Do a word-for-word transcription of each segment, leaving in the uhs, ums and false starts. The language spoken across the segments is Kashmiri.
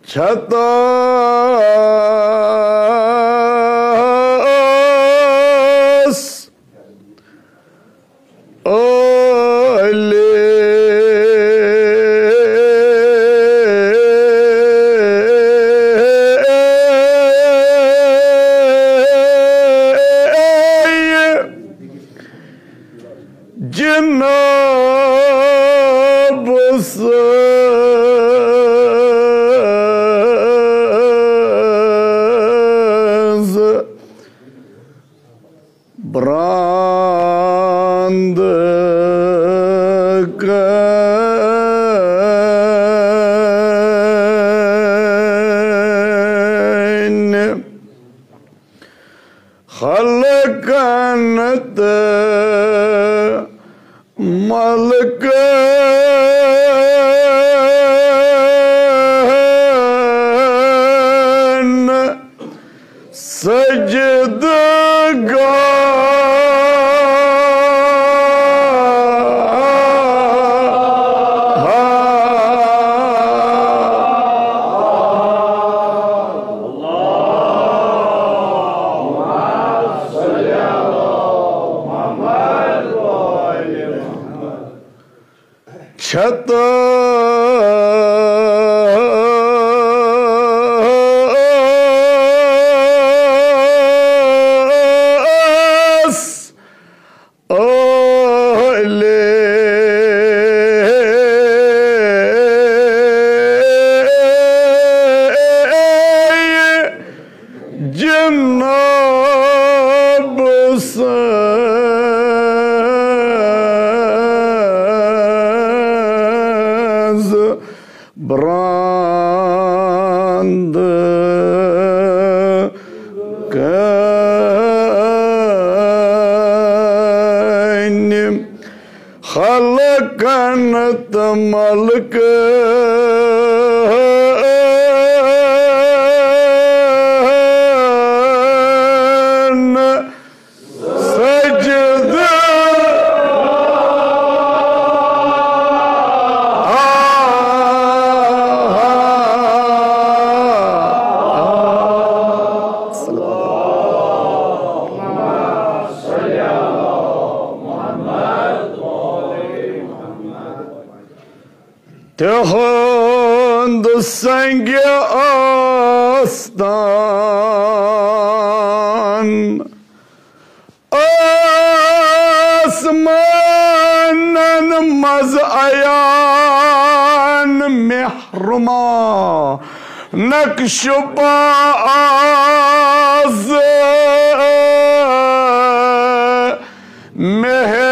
چھتس عٲلی جناب سٕنٛز براند کن خلقن تہٕ ملکن سجدگاہ۔ چھتس عٲلی جناب سٕنٛز براند کن خلقن تہٕ ملکن سجدٕ۔ تِہُنٛد سنگِ آستان آسمانن منٛز عیان، محرما نقش باز۔ مہر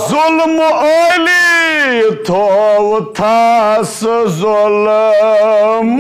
ظلم عٲلی تھوو تھس ظلم۔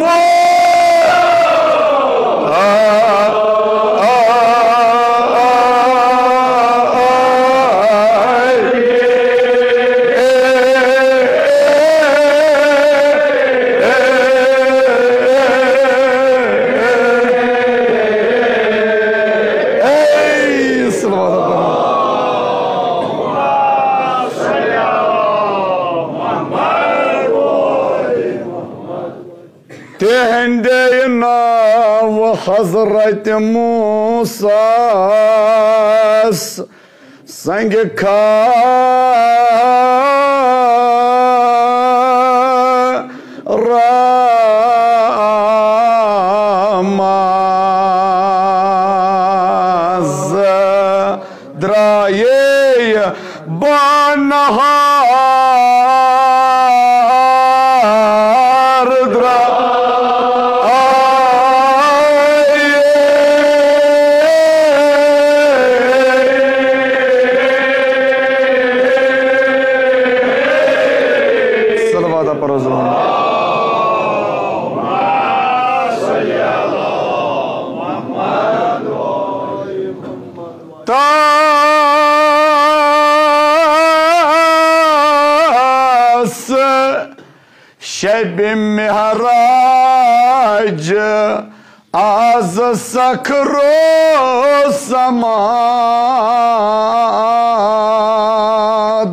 تِہنٛدے ناو حضرت موسیٰ سنگہِ کھارا منٛز درٛایے بانہار درٛایے۔ صلوات پرو زبان۔ تس معراج، از سکھ روز سما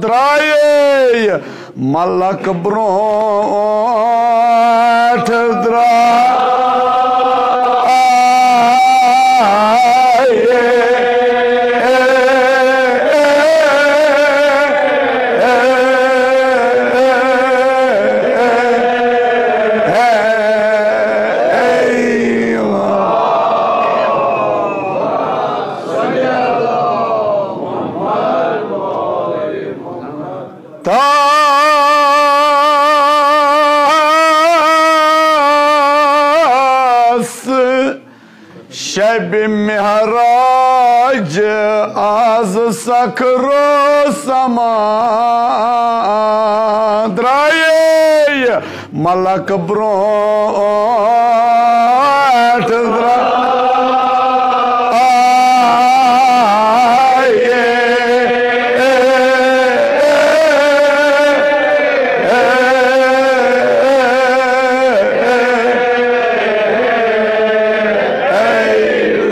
درٛایے ملک برونٛٹھ درٛایے۔ تاس شب معراج، از سکھ روز سما درٛایے ملک برونٛٹھ درٛایے۔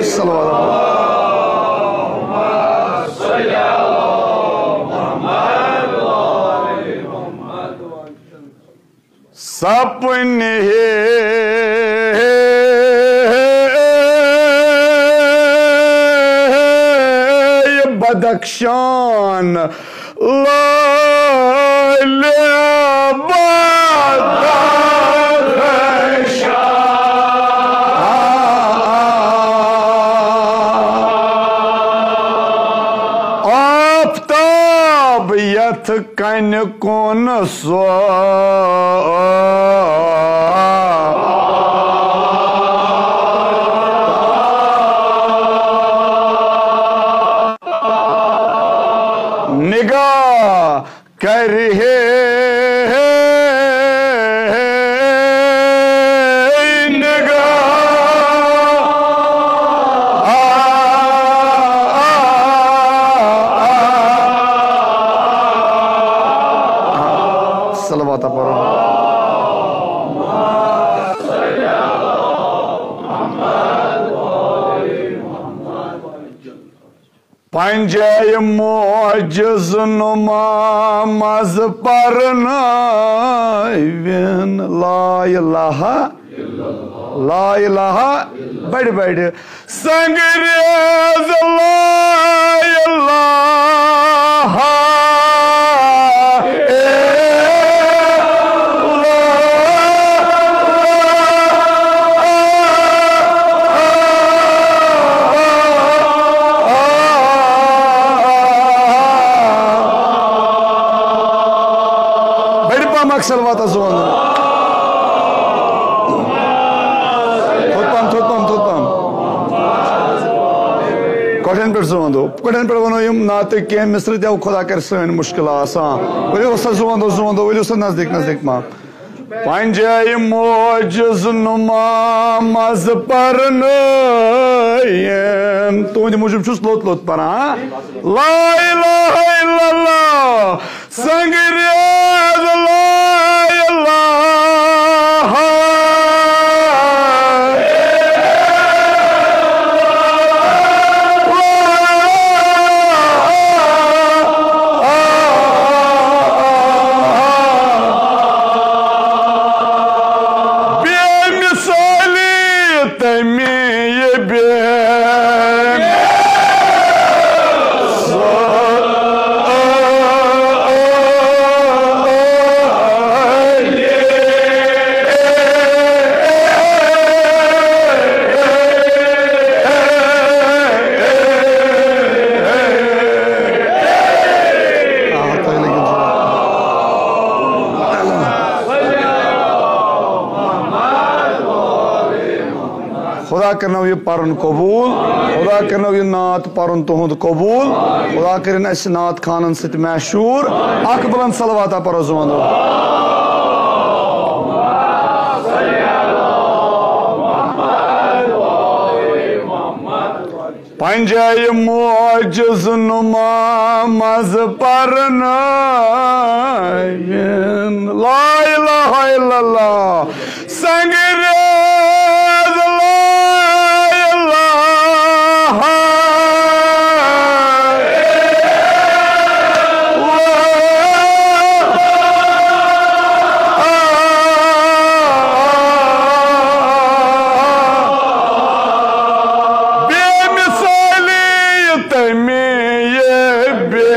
صلوات۔ سپنہِ ہے بدخشان، لالِ بدخشان۔ آفتاب یتھ کنہِ کُن سوز۔ نگاہ کرِ ہے نگاہ۔ صلوات پرو۔ پنجے معجز نما مز پرناوین۔ لا الہ، لا الہ، بڑِ بڑِ۔ سنگریز لا الہ الا اللہ۔ بڑِ پہم اکھ صلوات زون۔ تھوٚد پہم، تھوٚد پہم، تھوٚد پہم۔ کۄٹھٮ۪ن پٮ۪ٹھ زون دو۔ کۄٹھٮ۪ن پٮ۪ٹھ ونو یِم نعتہٕ کینٛہہ مصرٕ، دٮ۪و خۄدا کرِ سٲنۍ مُشکل آسان۔ ؤلِو سا زون دو، زون دو، ؤلِو سا نزدیٖک، نزدیٖک پہم۔ پنجے معجز نما مز پرنٲیِن۔ تُہنٛدِ موٗجوٗب چھُس لوٚت لوٚت پران، ہاں؟ لا الہ الا اللہ۔ سنگریز لا الہ۔ بے مثالی تمی یہ بے خدا کرنو یہِ پرُن قبول، خدا کرنو یہِ نعت پرُن تُہُنٛد قبول، خدا کٔرِن اَسہِ نعت خوانن سۭتۍ مشہوٗر۔ اکھ بلند صلواتا پرو زوندو۔ پنجے معجز نما منٛز پرنٲوِن۔ لا الہ الا اللہ۔ سنگریز لا الہ الا اللہ۔ بے مثالی تمی بے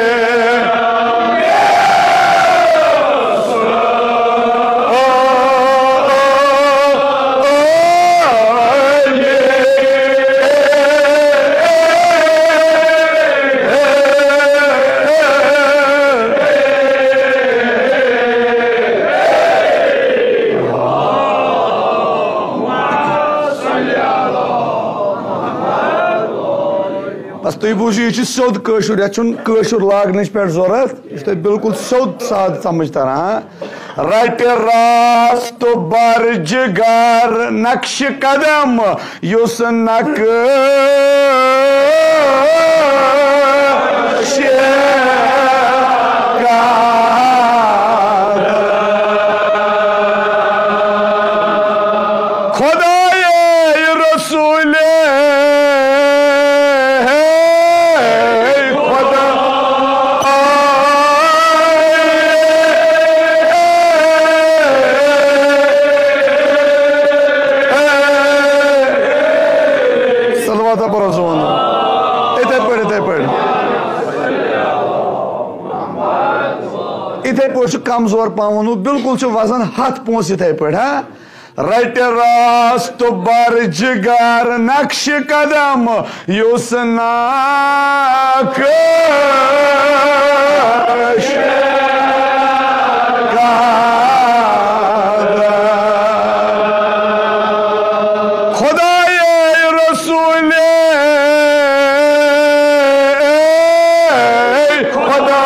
بس تُہۍ بوٗزِو، یہِ چھُ سیوٚد کٲشُر، یَتھ چھُنہٕ کٲشُر لاگنٕچ پٮ۪ٹھ ضوٚرَتھ، یہِ چھُ تۄہہِ بالکل سیوٚد سادٕ سَمٕجھ تَران۔ رَٹہِ راست بر جگر نقش قدم، یُس نقش قدم۔ خدایے رسولے خدا۔ صلوات پرو سون۔ یِتھے پٲٹھۍ، یِتھے پٲٹھۍ۔ یِتھے پٲٹھۍ چھُ کمزور پہم ووٚنمُت، بالکل چھُ وزن ہتھ پونٛسہٕ یِتھے پٲٹھۍ، ہا؟ رٹہِ راست بر جگر نقش قدم، یُس نقش قدم۔ خدایے رسولے خدا۔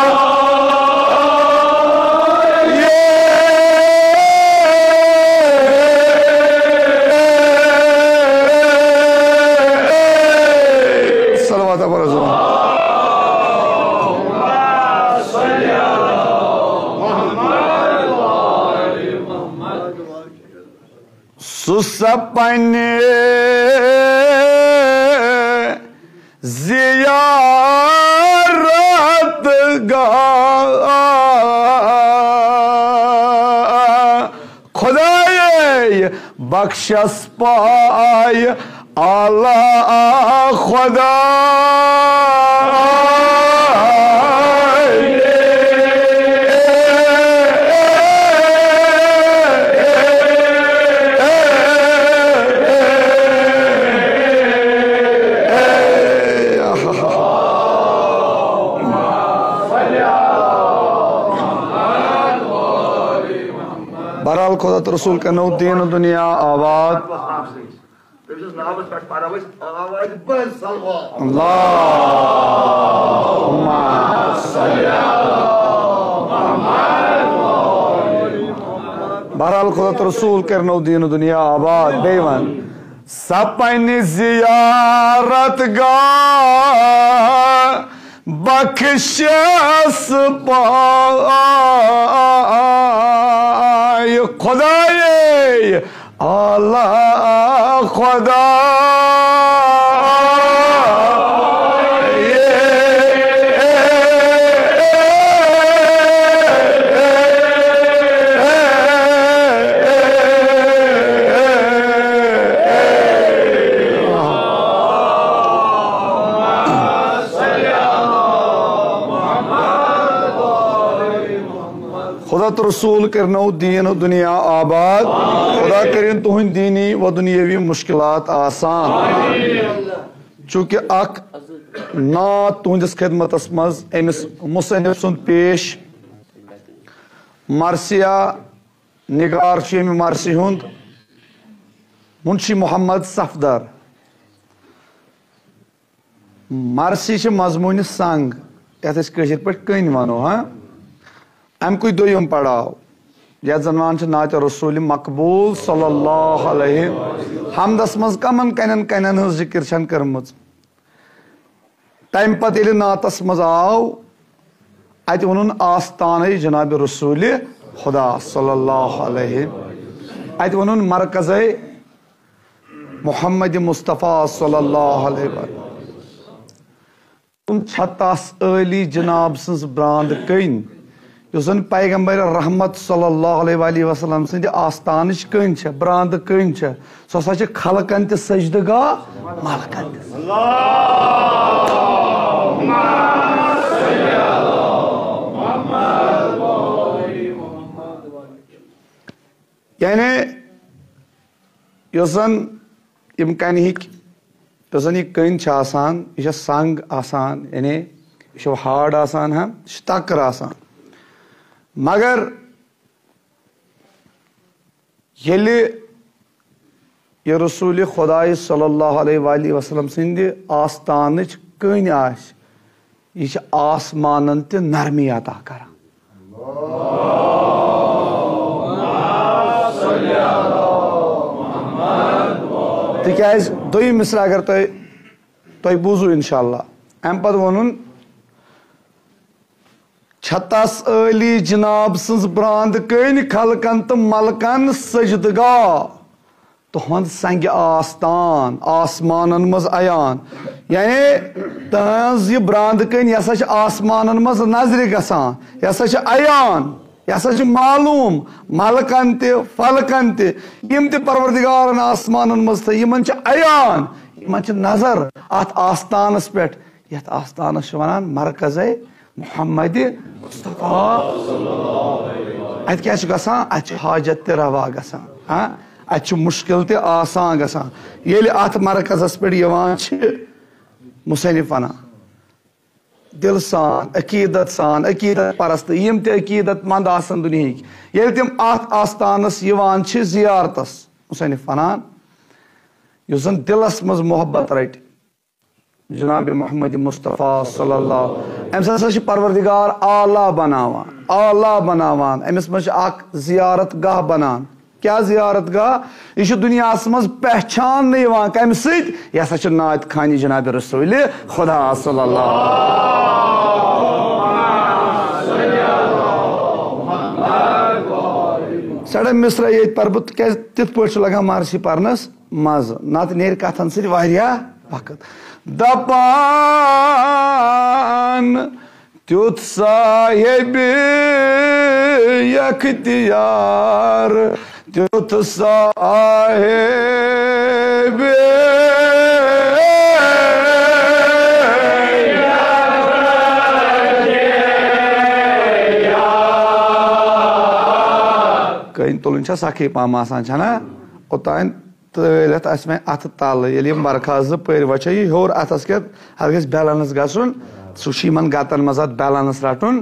صلوات پرو سون۔ سُہ سا پننہِ زیارت گاہ۔ خدایے بخشس پاے اعلیٰ خدا۔ بہرحال، خدا تہٕ رسول کرنو دین و دنیا آباد۔ تٔمۍ سٕنٛدِس ناوَس پٮ۪ٹھ پَرو أسۍ آوازِ بٔلۍ صلوات۔ اللہم صل علی محمد۔ بہرحال، خدا تہٕ رسول کرنو دین و دنیا آباد۔ بیٚیہِ وَن، سا پننہِ زیارت گاہ بخشس پاے خدایے اعلیٰ خدا۔ خدا تہٕ رسول کرنو دین و دنیا آباد۔ خدا کرن تُہنٛدۍ دینی و دنیاوی مشکلات آسان۔ چونکہ اکھ نعت تُہنٛدِس خدمتس منٛز أمِس مصنف سُنٛد پیش۔ مرثیہ نگار چھُ ییٚمہِ مرثی ہُنٛد، منشی محمد صفدر۔ مرثی چھِ مضموٗنہِ سنگ، یَتھ أسۍ کٲشِر پٲٹھۍ کٔنۍ وَنو، ہاں؟ اَمہِ کُے دوٚیُم پڑاو، یَتھ زَن وَنان چھِ نعتِ رسوٗلِ مقبوٗل صلی اللہ علیہ۔ حمدَس منٛز کَمَن کَنٮ۪ن کَنٮ۪ن ہٕنٛز ذِکِر چھَنہٕ کٔرمٕژ؟ تَمہِ پتہٕ ییٚلہِ نعتس منٛز آو، اَتہِ ووٚنُن آستانَے جناب رسول خدا صلی اللہ علیہ، اَتہِ ووٚنُن مرکزَے محمد مصطفیٰ صلی اللہ علیہ وسلم۔ تِم چھا تس عٲلی جناب سٕنٛز براند کٔنۍ، یُس زن پیغمبر رحمت صلی اللہ علیہ وآلہ وسلم سٕنٛدِ آستانٕچ کٔنۍ چھےٚ، براند کٔنۍ چھےٚ، سۄ ہسا چھِ خلقن تہِ سجدٕ گاہ، ملکن تہِ۔ یعنی یۄس زن یِم کنہِ ہٕکۍ، یۄس زن یہِ کٔنۍ چھِ آسان، یہِ چھےٚ سنگ آسان، یعنی یہِ چھُ ہارڈ آسان، ہاں، یہِ چھُ تکر آسان۔ مگر ییٚلہِ یہِ رسول خداے صلی اللہ علیہ وآلہ وسلم سٕنٛدِ آستانٕچ کٔنۍ آسہِ، یہِ چھِ آسمانن تہِ نرمی عطا کران۔ تِکیازِ دوٚیِم مصرع اگر تۄہہِ، تۄہہِ بوٗزوٕ انشاءاللہ، امہِ پتہٕ ووٚنُن، چھتس عٲلی جناب سٕنٛز براند کٔنۍ خلقن تہٕ ملکن سجدٕ گاہ۔ تُہُنٛد سنگِ آستان آسمانن منٛز عیان۔ یعنی تٕہٕنٛز یہِ براند کٔنۍ، یہِ ہسا چھِ آسمانن منٛز نظرِ گژھان، یہِ ہسا چھِ عیان، یہِ ہسا چھِ معلوم ملکن تہِ فلکن تہِ۔ یِم تہِ پروردگارن آسمانن منٛز تھٲے، یِمن چھِ عیان، یِمن چھِ نظر اتھ آستانس پٮ۪ٹھ۔ یتھ آستانس چھِ ونان مرکزے محمد مصطفیٰ۔ اتہِ کیٛاہ چھُ گژھان؟ اتہِ چھُ حاجت تہِ روا گژھان، ہاں؟ اتہِ چھُ مشکل تہِ آسان گژھان۔ ییٚلہِ اتھ مرکزس پٮ۪ٹھ یِوان چھِ مصنف ونان، دل سان، عقیدت سان، عقیدت پرست، یِم تہِ عقیدت مند آسن دُنیہٕکۍ، ییٚلہِ تِم اتھ آستانس یِوان چھِ زیارتس، مصنف ونان، یُس زن دلس منٛز محبت رٹہِ، جناب محمد مصطفیٰ صلی اللہ، أمِس ہسا چھُ پروردگار اعلیٰ بناوان، اعلیٰ بناوان۔ أمِس منٛز چھُ اکھ زیارت گاہ بنان۔ کیٛاہ زیارت گاہ؟ یہِ چھُ دُنیاہس منٛز پہچاننہٕ یِوان۔ کمہِ سۭتۍ؟ یہِ ہسا چھُ نعت خوانی جناب رسول خدا صلی اللہ۔ سڑا مصرع ییٚتہِ پرٕ بہٕ، تِکیٛازِ تِتھ پٲٹھۍ چھُ لگان مارسی پرنس۔ مزٕ، نتہٕ نیرِ کتھن سۭتۍ واریاہ وقت۔ دپان تیُتھ صاحب اختیار، تیُتھ صاحب۔ کٔنۍ تُلٕنۍ چھا سخٕے پہم آسان، چھنا؟ اوٚتام تٲلِتھ آسہِ وۄنۍ اَتھٕ تَلہٕ۔ ییٚلہِ یِم ورقہٕ زٕ پٔرۍ وۄنۍ چھےٚ یہِ ہیوٚر اَتھَس کٮ۪تھ، اَتھ گژھِ بیلَنٕس گژھُن۔ سُہ چھُ یِمَن گَتَن منٛز اَتھ بیلَنٕس رَٹُن۔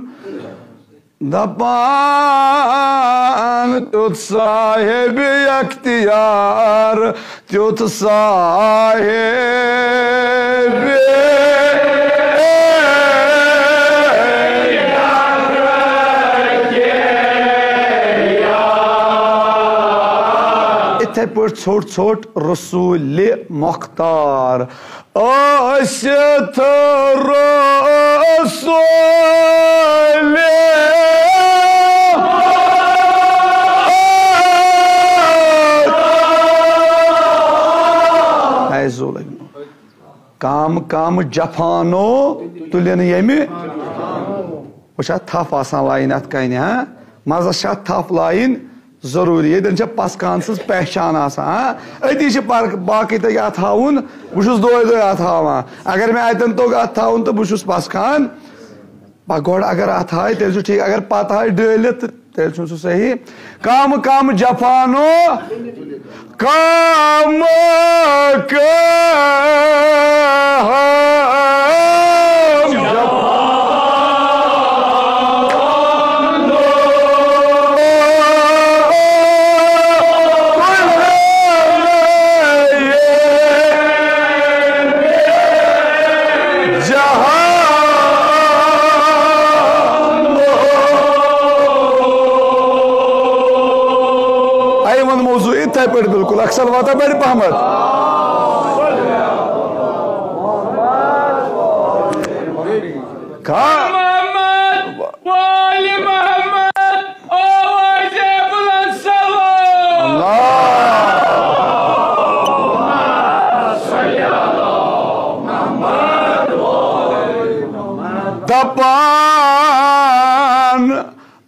دَپان تیُتھ صاحب اختیار، تیُتھ صاحب۔ یِتھَے پٲٹھۍ ژھوٚٹ ژھوٚٹ رسول مختار۔ ٲسِتھ رسول۔ اے زو لگنو۔ کم کم جفانو تُلِن ییٚمہِ۔ وٕچھ، اَتھ تھپھ آسان لایِن اَتھ کَنہِ، ہاں؟ منٛزَس چھِ اَتھ تھپھ لایِن ضروٗری۔ ییٚتٮ۪ن چھےٚ پَسکان سٕنٛز پہچان آسان، ہاں؟ أتی چھِ پر-، باقٕے تۄہہِ اَتھ ہاوُن۔ بہٕ چھُس دۄہَے دۄہَے اَتھ ہاوان۔ اگر مےٚ اَتٮ۪ن توٚگ اَتھ تھاوُن تہٕ بہٕ چھُس پَسکان۔ پَتہٕ گۄڈٕ اگر اَتھ ہایہِ، تیٚلہِ چھُ ٹھیٖک۔ اگر پَتہٕ ہایہِ ڈٲلِتھ، تہٕ تیٚلہِ چھُنہٕ سُہ صحیح۔ کم کم جفانو، کم کم۔ اے وَن موضوع یِتھَے پٲٹھۍ بِلکُل، اکثر واتان بَڑِ پَہمَتھ۔ دپان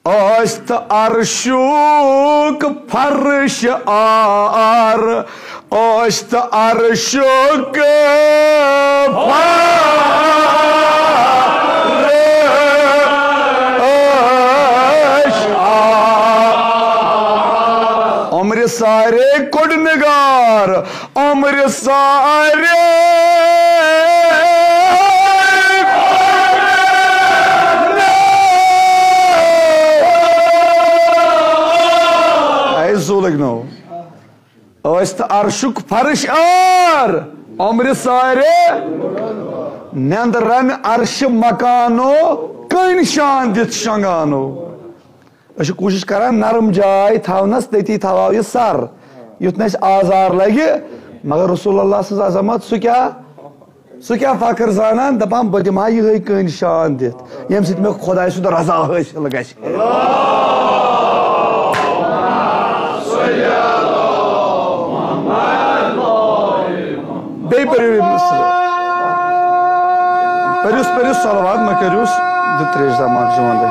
ٲسۍ تہٕ عرشُک فرش آر، ٲسۍ تہٕ عرشُک فرش آر۔ عمرِ سارے کوٚڑ نگار، عمرِ سارے۔ اے زو لگنو۔ ٲسۍ تہٕ عرشُک فرش آر، عمرِ سارے۔ نیندرن عرشِ مکانو، کٔنۍ شان دِتھ شنگانو۔ أسۍ چھِ کوٗشِش کران نرم جاے تھاونس، تٔتی تھاوو یہِ سر، یُتھ نہٕ اَسہِ آزار لگہِ۔ مگر رسول اللہ سٕنٛز عظمت، سُہ کیٛاہ، سُہ کیٛاہ فخر زانان، دپان، "بہٕ دِمہٕ ہا یِہوٚے کٔنۍ شان دِتھ، ییٚمہِ سۭتۍ مےٚ خۄداے سُنٛد رضا حٲصِل گژھِ۔" بیٚیہِ پٔرِو ییٚمِس، پٔرِوس، پٔرِوس صلوات، مےٚ کٔرِوس دِ ترٛیش دماغ چون دِ۔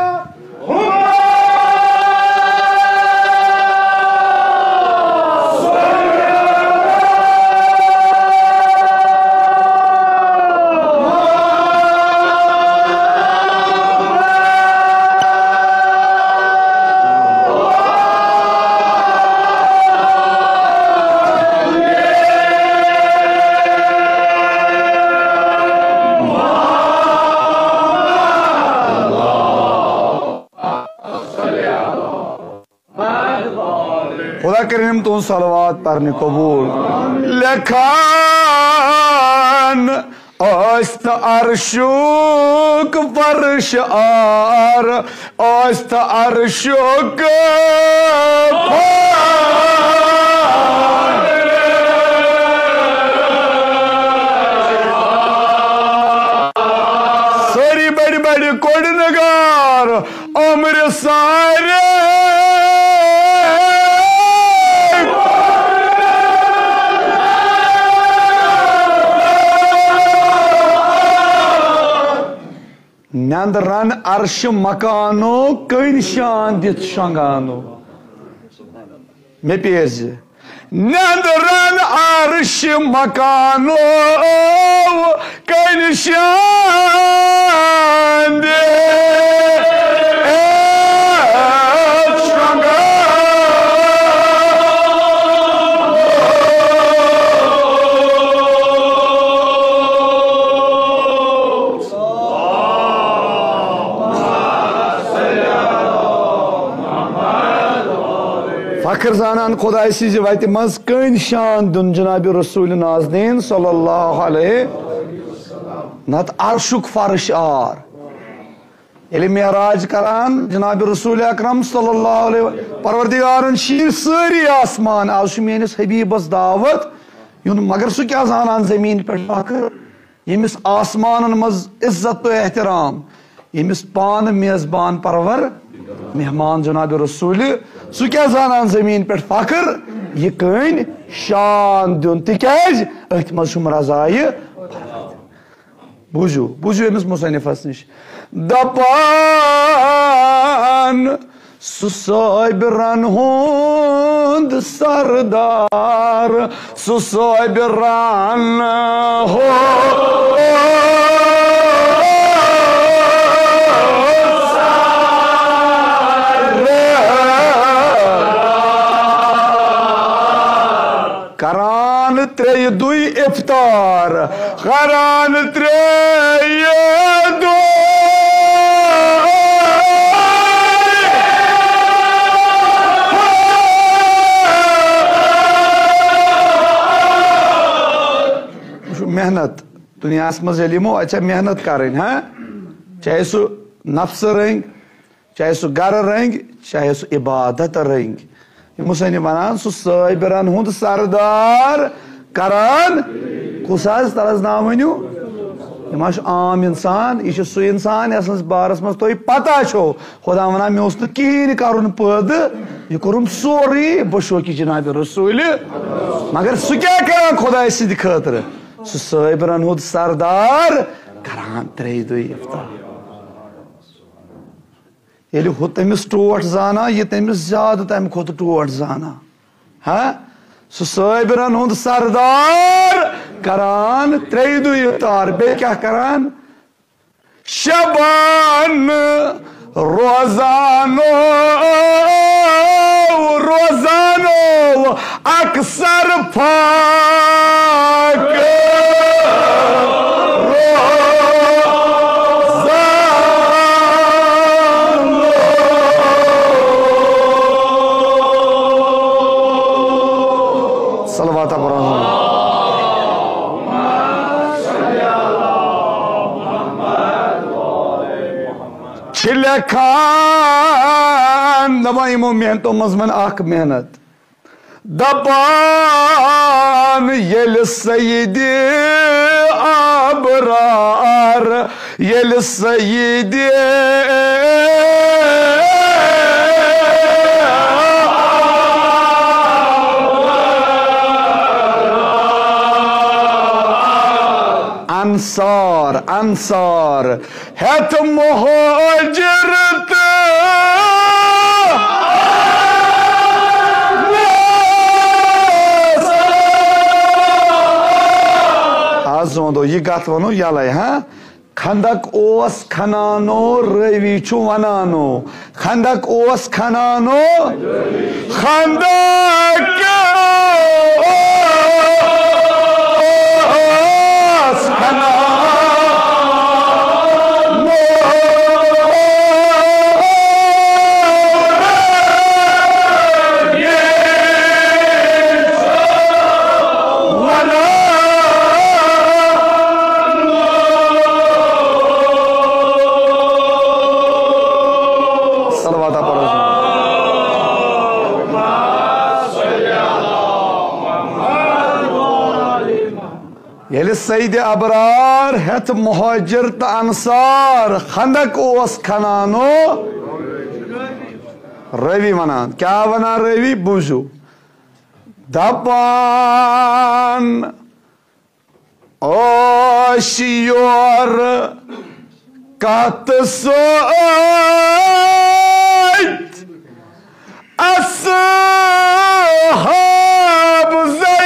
خدا کریم تُہُنٛد صلوات پرنہِ قبول۔ لیکھان ٲسۍ تہٕ عرشُک فرش آر، ٲسۍ تہٕ عرشُک فرش۔ سٲری بٔڑۍ بٔڑۍ کوٚڑ نگار، عمرِ سارے۔ نیندرن عرشِ مکانو، کٔنۍ شان دِتھ شۄنگانو۔ مےٚ پیزِ۔ نیندرن عرشِ مکانو، کٔنۍ شان دِتھ شۄنگانو۔ فخر زانان خداے سٕنٛزِ وتہِ منٛز کٔنۍ شان دیُن جناب رسول نازنین صلی اللہ علیہ۔ نتہٕ عرشُک فرش آر۔ ییٚلہِ معراج کران جناب رسول اکرم صلی اللہ علیہ و-، پروردگارن شیٖر سٲری آسمان، از چھُ میٲنِس حبیبس دعوت یُن، مگر سُہ کیٛاہ زانان زمین پٮ۪ٹھ فخر؟ ییٚمِس آسمانن منٛز عزت تہٕ احترام، ییٚمِس پانہٕ میزبان پرور مہمان جناب رسول، سُہ کیٛاہ زانان زمین پٮ۪ٹھ فخر؟ یہِ کٔنۍ شان دیُن، تِکیٛازِ أتھۍ منٛز چھُم رضایہِ۔ بوٗزِو، بوٗزِو أمِس مصنفس نِش۔ دپان سُہ صٲبرن ہُنٛد سردار، سُہ صٲبرن ہُنٛد سردار۔ کران ترٛیٚیہِ دُے افطار، کران ترٛیٚیہِ دُے۔ وٕچھِو محنت، دُنیاہَس منٛز ییٚلہِ یِمو، اَتہِ چھےٚ محنت کَرٕنۍ، ہاں؟ چاہے سُہ نفسہٕ رٔنٛگۍ، چاہے سُہ گرٕ رٔنگۍ، چاہے سُہ عبادت رٔنگۍ۔ یِم ہسا یہِ ونان، سُہ صٲبرن ہُنٛد سردار کران۔ کُس حظ؟ تَلس ناو ؤنِو۔ یہِ ما چھُ عام انسان؟ یہِ چھُ سُہ انسان یَس سٕنٛدِس بارس منٛز تۄہہِ پتہ چھو، خدا ونان، مےٚ اوس نہٕ کِہیٖنۍ کرُن پٲدٕ، یہِ کوٚرُم سورُے بشوقِ جناب رسول۔ مگر سُہ کیٛاہ کران خدایہِ سٕنٛدِ خٲطرٕ؟ سُہ صٲبرن ہُنٛد سردار کران ترٛیٚیہِ دۄہہِ افطار۔ ییٚلہِ ہُہ تٔمِس ٹوٹھ زانان، یہِ تٔمِس زیادٕ تَمہِ کھۄتہٕ ٹوٹھ زانان۔ ہا؟ سُہ صٲبرَن ہُنٛد سردار کران ترٛیٚیہِ دُہہِ اِفطار۔ بیٚیہِ کیٛاہ کران؟ شبان روزانو، روزانو اکثر فاق روزانو۔ صلوات پرو۔ چھِ لیکھان، دپان یِمو محنتو منٛز وۄنۍ اکھ محنت۔ دپان ییٚلہِ سید ابرار، ییٚلہِ سید انصار، انصار ہیتھ مہاجر تہٕ آز وَنو یہِ کَتھ وَنو یَلَے، ہاں؟ خندق اوس کھنانو، رٲوی چھُ وَنانو۔ خندق اوس کھنانو، خندق اوس کھنانو۔ صلوات پرو۔ ییٚلہِ سید ابرار ہیتھ مہاجر تہٕ انصار خندق اوس کھنانو، رٲوی ونان، کیٛاہ ونان رٲوی؟ بوٗزِو۔ دپان ٲسۍ یور کتھ سۭتۍ اصحاب ضعیف۔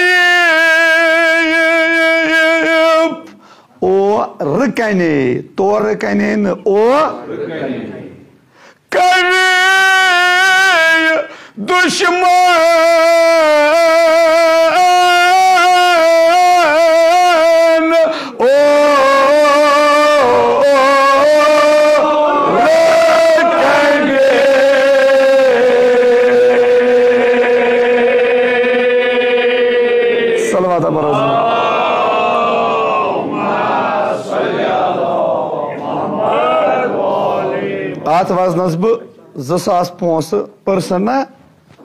او رکنے، تو رکنے نہٕ، او۔ کمی دشمن او صلوات برس۔ اتھ وزنس بہٕ زٕ ساس پونٛسہٕ پٔرسن نا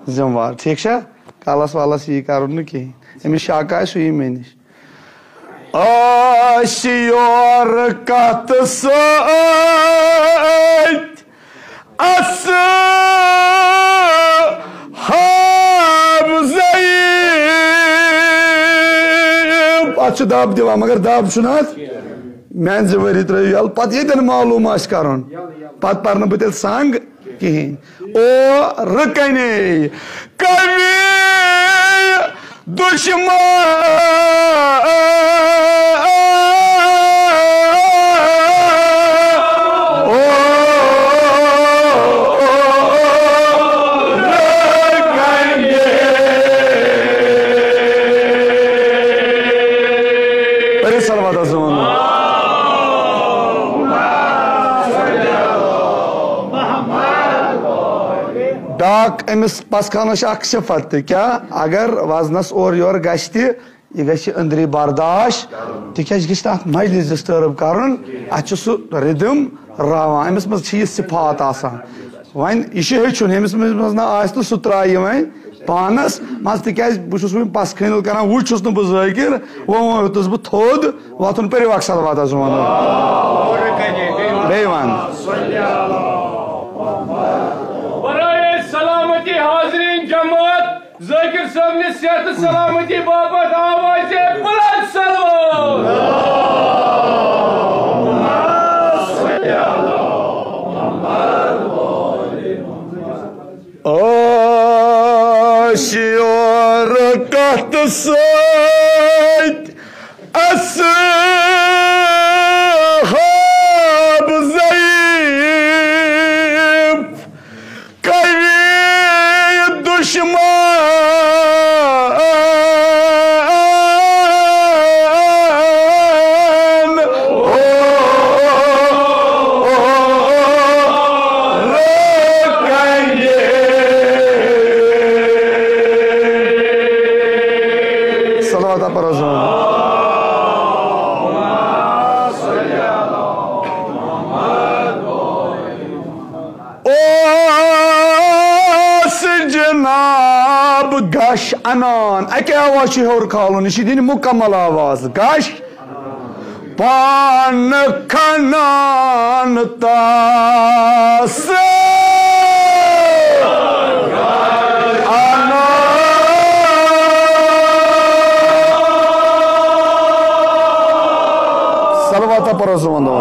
ذمہٕ وار، ٹھیک چھا؟ کالس والس یی کرُن نہٕ کِہیٖنۍ، أمِس شک آسہِ سُہ یی مےٚ نِش۔ آسہِ یور کتھ سۭتۍ اصحاب ضعیف۔ اتھ چھُ دب دِوان، مگر دب چھُنہٕ اتھ۔ میانہِ زٕ ؤری ترٲیِو یَلہٕ، پتہٕ ییٚتٮ۪ن معلوم آسہِ کرُن، پتہٕ پرنہٕ بہٕ تیٚلہِ سنگ کِہیٖنۍ۔ او رکنے کمی دشمن۔ او رکنے۔ پٔرِو صلوات حضرت محمد۔ بیٛاکھ أمِس پسخانس چھِ اکھ صفت تہِ، کیٛاہ؟ اگر وزنس اورٕ یورٕ گژھِ تہِ، یہِ گژھِ أنٛدری برداش، تِکیٛازِ یہِ گژھِ نہٕ اتھ مجلس disturb کرُن، اتھ چھُ سُہ rhythm راوان، أمِس منٛز چھِ یہِ صفات آسان۔ وۄنۍ یہِ چھُ ہیٚچھُن، ییٚمِس منٛز منٛز نہ آسہِ تہٕ سُہ ترٛایہِ وۄنۍ پانس منٛز، تِکیٛازِ بہٕ چھُس وۄنۍ پس کھٲنِل کران، وۄنۍ چھُس نہٕ بہٕ ذٲکر، وۄنۍ وۄتھُس بہٕ تھوٚد، وۄتھُن پٔرِو اکھ صلوات حضرت محمد۔ بیٚیہِ وَن۔ برائے سلامتی حاضرین جماعت، ذاکر صٲبنہِ صحت سلامتی باپتھ آوازِ بلند صلوات۔ سۭتۍ اصحاب ضعیف، قوی دشمن۔ صلوات پرو۔ اوس جناب گش انان، اکہِ آواز چھُ ہیوٚر کھالُن، یہِ چھِ دِنۍ مُکمل آواز۔ گش پان کھنان تس انان۔ صلوات پرو زوندو۔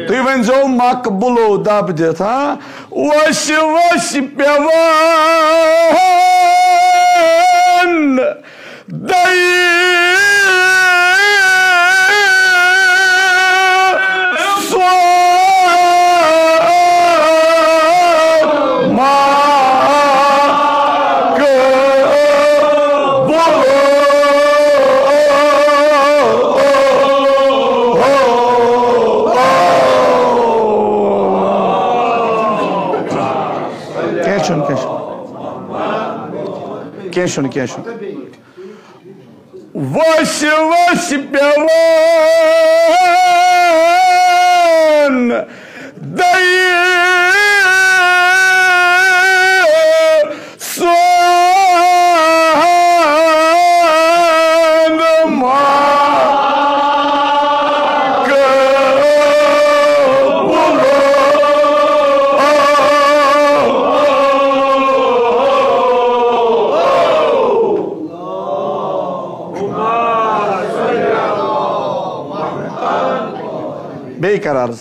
تُہۍ ؤنۍزیو مقبولو دب دِتھ، ہاں؟ وس وس پیوان دئی سو ما کینٛہہ چھُنہٕ، کینٛہہ چھُنہٕ۔ کینٛہہ چھُنہٕ، کینٛہہ چھُنہٕ۔ وس وس پیوان دئی سوند ما قبول۔ بیٚیہِ کر عرض۔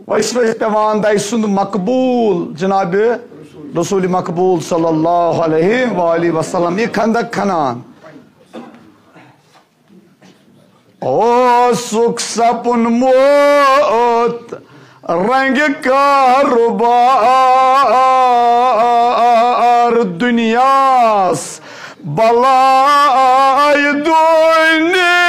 ویسے پیوان دائی سند مقبول جناب رسول مقبول صلی اللہ علیہ وآلہ وسلم یہ کھندک کھنان۔ اوسُکھ سپُن موت رنگہِ کارُبار دُنیاہَس بلائے دُنیا۔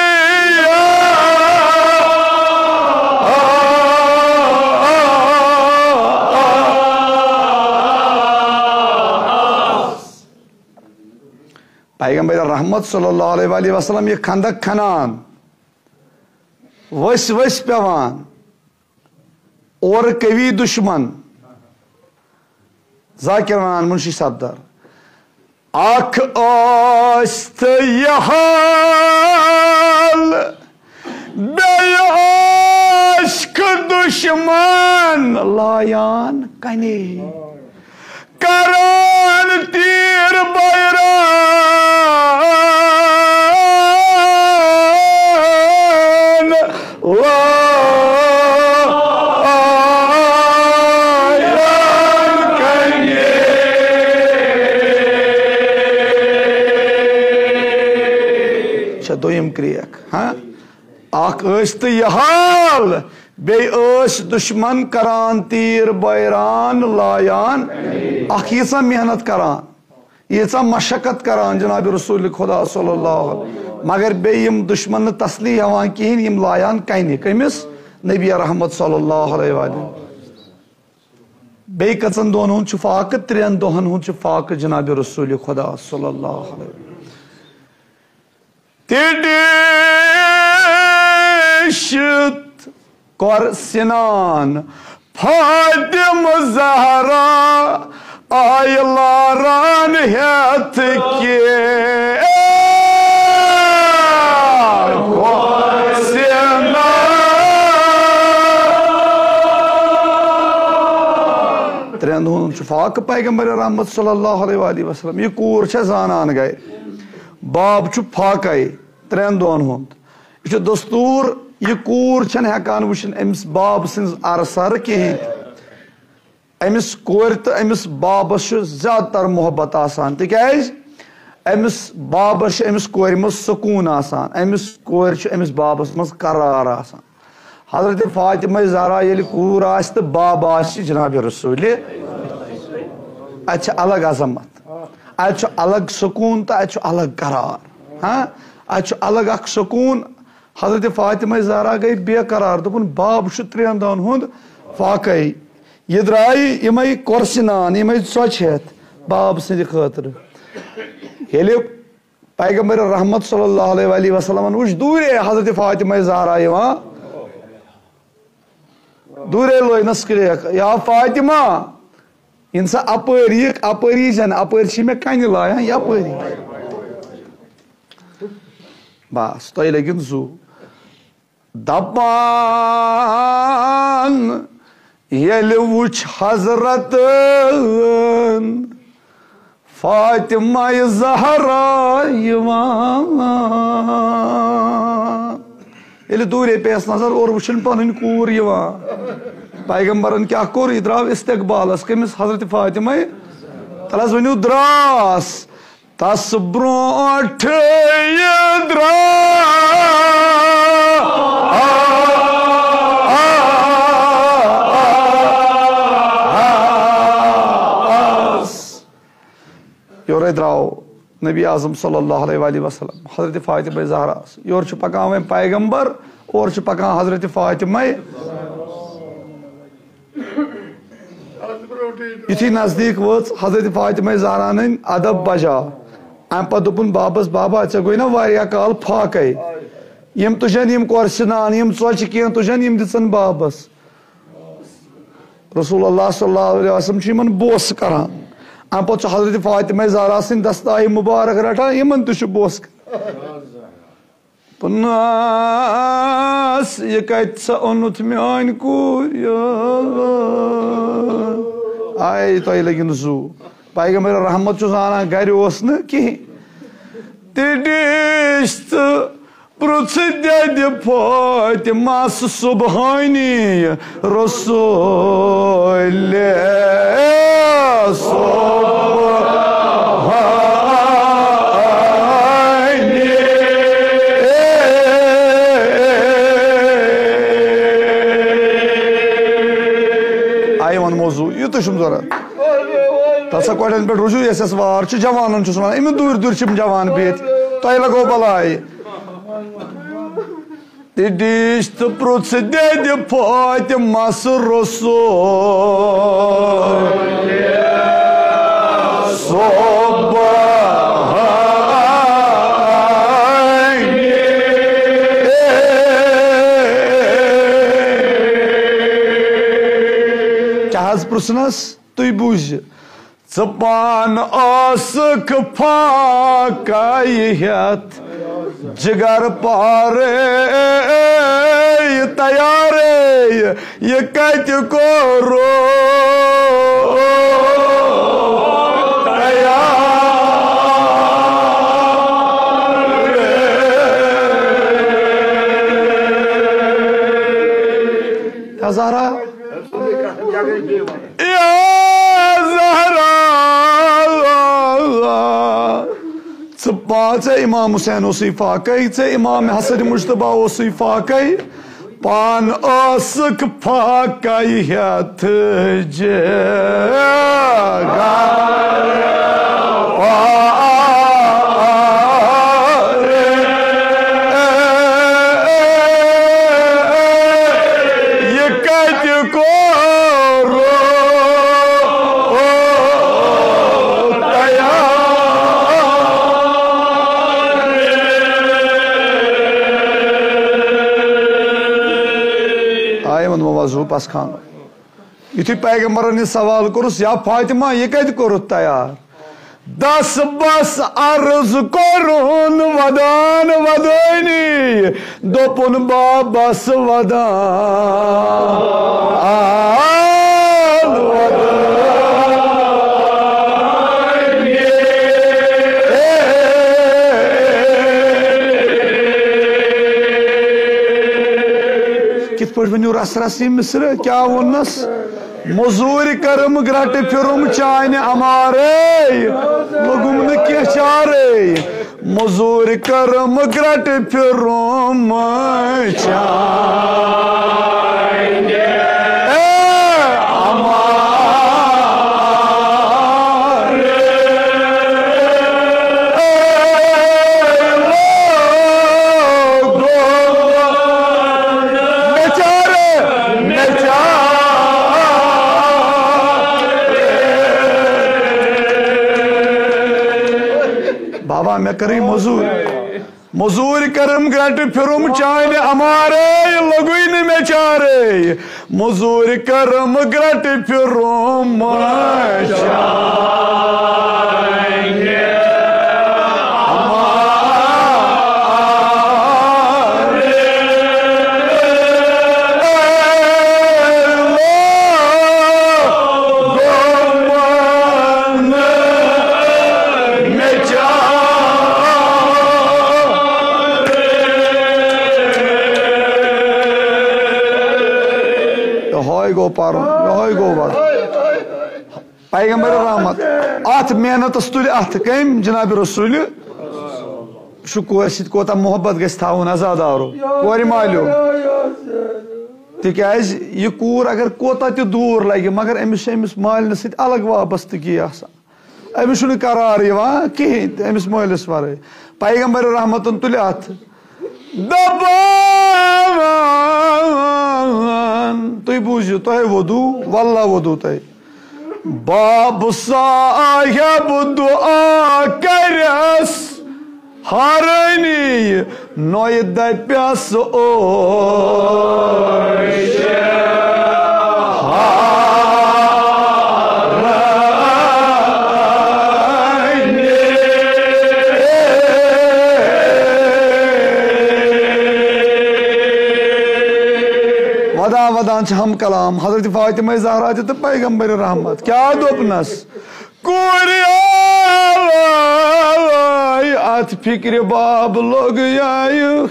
پیغمبر رحمت صلی اللہ علیہ وآلہ وسلم یہ کھندک کھنان، ؤسۍ ؤسۍ پیوان، اورٕ قوی دشمن۔ ذاکر ونان منشی صفدر، اکھ ٲس تہٕ یہِ حال، بیٚیہِ عشق دشمن لایان کنے۔ کران تیر بیران لایان کنے۔ چھا دوٚیِم کرٛیک، ہاں؟ اکھ ٲسۍ تہٕ یہِ حال، بیٚیہِ ٲسۍ دُشمن کران تیٖر بیران لایان۔ اکھ ییٖژاہ محنت کران، ییٖژاہ مشقت کران جناب رسول خدا صلی اللہ علیہ وسلم، مگر بیٚیہِ یِم دُشمن نہٕ تسلی ہٮ۪وان کِہیٖنۍ، یِم لایان کنہِ۔ کٔمِس؟ نبی رحمت صلی اللہ علیہ وسلم۔ بیٚیہِ کٔژن دۄہن ہُنٛد چھُ فاقہٕ؟ ترٛٮ۪ن دۄہن ہُنٛد چھُ فاقہٕ جناب رسول خدا صلی اللہ علیہ وسلم۔ تہِ ڈیٖشِتھ کۄر سِنان فاطمہ زہرا آیہِ لاران ہٮ۪تھ کہِ کۄر سِنان۔ ترٛٮ۪ن دۄہن چھُ فاقہٕ پیغمبر رحمت صلی اللہ علیہ وآلہ وسلم۔ یہِ کوٗر چھےٚ زانان گرِ۔ باب چھُ فاقے ترٛٮ۪ن دۄہن ہُنٛد۔ یہِ چھُ دستوٗر، یہِ کوٗر چھَنہٕ ہٮ۪کان وٕچھِنۍ أمِس باب سٕنٛز ارٕ سرٕ کِہیٖنۍ۔ أمِس کورِ تہٕ أمِس بابَس چھُ زیادٕ تر محبت آسان، تِکیٛازِ أمِس بابَس چھُ أمِس کورِ منٛز سکوٗن آسان، أمِس کورِ چھُ أمِس بابَس منٛز قرار آسان۔ حضرت فاطمہ زہرا ییٚلہِ کوٗر آسہِ تہٕ بابہٕ آسہِ جناب رسول، اَتہِ چھِ الگ عظمت، اَتہِ چھُ الگ سکوٗن تہٕ اَتہِ چھُ الگ قرار۔ ہاں، اَتہِ چھُ الگ اکھ سکوٗن۔ حضرت فاطمہ زہرا گٔے بے قرار، دوٚپُن، "باب چھُ ترٛٮ۪ن دۄہَن ہُنٛد فاقے۔ یہِ درٛایہِ یِمَے کۄرسہِ نان، یِمَے ژۄچہِ ہٮ۪تھ باب سٕنٛدِ خٲطرٕ۔" ییٚلہِ پیغمبر رحمت صلی اللہ علیہ وآلہ وسلمن وٕچھ دوٗرے حضرت فاطمہ زہرا یِوان، دوٗرے لٲجنَس کرٛیکھ، "یا فاطمہ، یِن سا اَپٲرۍ یِکھ، اَپٲرۍ یی زٮ۪ن، اَپٲرۍ چھِ مےٚ کَنہِ لایان یَپٲری۔" بس، تۄہہِ لٔگِن زُو۔ دپان ییٚلہِ وُچھ حضرت فاطمہ زہرا یِوان، ییٚلہِ دوٗرے پیٚیَس نظر، اورٕ وُچھِن پنٕنۍ کوٗر یِوان۔ پیغمبرن کیٛاہ کوٚر؟ یہِ درٛاو استقبالس کٔمِس؟ حضرت فاطمہ۔ تَلہٕ حظ ؤنِو، درٛاس۔ تس برونٹھ یہِ درٛاو۔ یورے درٛاو نبی اعظم صلی اللہ علیہ وآلہ وسلم، حضرت فاطمہ زہرا۔ یورٕ چھُ پکان وۄنۍ پیغمبر، اورٕ چھُ پکان حضرت فاطمہ۔ یُتھُے نزدیٖک وٲژ، حضرت فاطمہ زہرا نٕنۍ ادب بجا۔ اَمہِ پتہٕ دوٚپُن بابس، "بابا، ژےٚ گوٚے نا واریاہ کال فاقے؟ یِم تُجن یِم کۄرسہِ نان، یِم ژۄچہِ کینٛہہ تُجن، یِم دِژن بابس۔" رسول اللہ صلی اللہ علیہ وسلم چھُ یِمن بوسہٕ کران۔ اَمہِ پتہٕ چھُ حضرت فاطمہ زہرا سٕنٛدۍ دستایہِ مُبارک رٹان، یِمن تہِ چھُ بوسہٕ کران۔ پناس، یہِ کتہِ سا اوٚنُتھ میٲنۍ کوٗر، یا اللہ؟ آے تۄہہِ لٔگِن زُو۔ پیغمبر رحمت چھُ زانان گرِ اوس نہٕ کِہیٖنۍ۔ تہِ ڈِش تہٕ پرُژھ دٮ۪دِ فاطمس صبحٲنی۔ رسول صبحانی۔ آیہِ وۄنۍ موضوع، یُتُے چھُم ضوٚرتھ۔ تَتھ سا کۄٹھٮ۪ن پٮ۪ٹھ رُجوٗع یَس یَس وار چھُ، جوانَن چھُس وَنان، أمِس دوٗرِ دوٗرِ چھِ یِم جوان بِہِتھ، تۄہہِ لَگو بَلاے۔ تہٕ ڈِش تہٕ پرُژھ دٮ۪دِ فاطمس رسول صبحانی۔ کیٛاہ حظ پرُژھنَس؟ تُہۍ بوٗزِو۔ ژٕ پانہٕ ٲسٕکھ فاقے ہٮ۪تھ، جگر پارے تیارے، یہِ کتہِ کوٚرُتھ تیار؟ یا زہرا، یا زہرا، ژٕ پا-، ژےٚ امام حسین اوسُے فاقے، ژےٚ امام حسن مجتبیٰ اوسُے فاقے، پان ٲسٕکھ فاقے ہٮ۪تھ جگر۔ یہِ کتہِ کوٚر تیار؟ آیہِ وۄنۍ وۄنۍ وضوٗ پس خانُک۔ یُتھُے پیغمبرن یہِ سوال کوٚرُس، "یا فاطمہ، یہِ کتہِ کوٚرُتھ تیار؟" دس بس عرض کوٚرُن ودان ودٲنی، دوٚپُن بابس ودان ودٲنی۔ کِتھ پٲٹھۍ ؤنِو رس رس یہِ مصرٕ؟ کیٛاہ ووٚننس؟ مٔزوٗرۍ کٔرٕم گرٛٹہٕ پھِرُم چانہِ اَمارے، لوٚگُم نہٕ کینٛہہ چارے۔ مٔزوٗرۍ کٔرٕم گرٛٹہٕ پھِرُم چانہِ اَمارے۔ مےٚ چارٕ، مےٚ چارٕ۔ بابا، مےٚ کٔرٕے مٔزوٗرۍ۔ مٔزوٗرۍ کٔرٕم گرٛٹہٕ پھِرُم چانہِ اَمارے، لوٚگُے نہٕ مےٚ چارے۔ مٔزوٗرۍ کٔرٕم گرٛٹہٕ پھِرُم چانہِ اَمارے۔ یہوے گوٚو پرُن، یہوے گوٚو وَدُن۔ پیغمبر رحمت، اتھ محنتس تُلہِ اتھٕ کٔمۍ؟ جناب رسول۔ وٕچھِو کورِ سۭتۍ کوٗتاہ محبت گژھِ تھاوُن عزادارو، کورِ مالیو۔ تِکیازِ یہِ کوٗر اگر کوٗتاہ تہِ دوٗر لگہِ، مگر أمِس چھِ أمِس مالِنہِ سۭتۍ الگ وابستگی آسان۔ أمِس چھُنہٕ قرار یِوان کِہیٖنۍ تہِ أمِس مٲلِس ورٲے۔ پیغمبر رحمتن تُلہِ اتھٕ۔ دپان، تُہۍ بوٗزِو، تۄہہِ ووٚدوٗ، واللہ ووٚدوٗ تۄہہِ۔ باب صاحب دعا کرس ہارٲنی، نوٚیہِ دپٮ۪س اوش ہارٲنی۔ ودا ودان چھِ ہم کلام حضرت فاطمہ زہرا تہِ تہٕ پیغمبر رحمت۔ کیٛاہ دوٚپنس؟ کورِ آے اتھ فکرِ باب لوٚگ یایہِ۔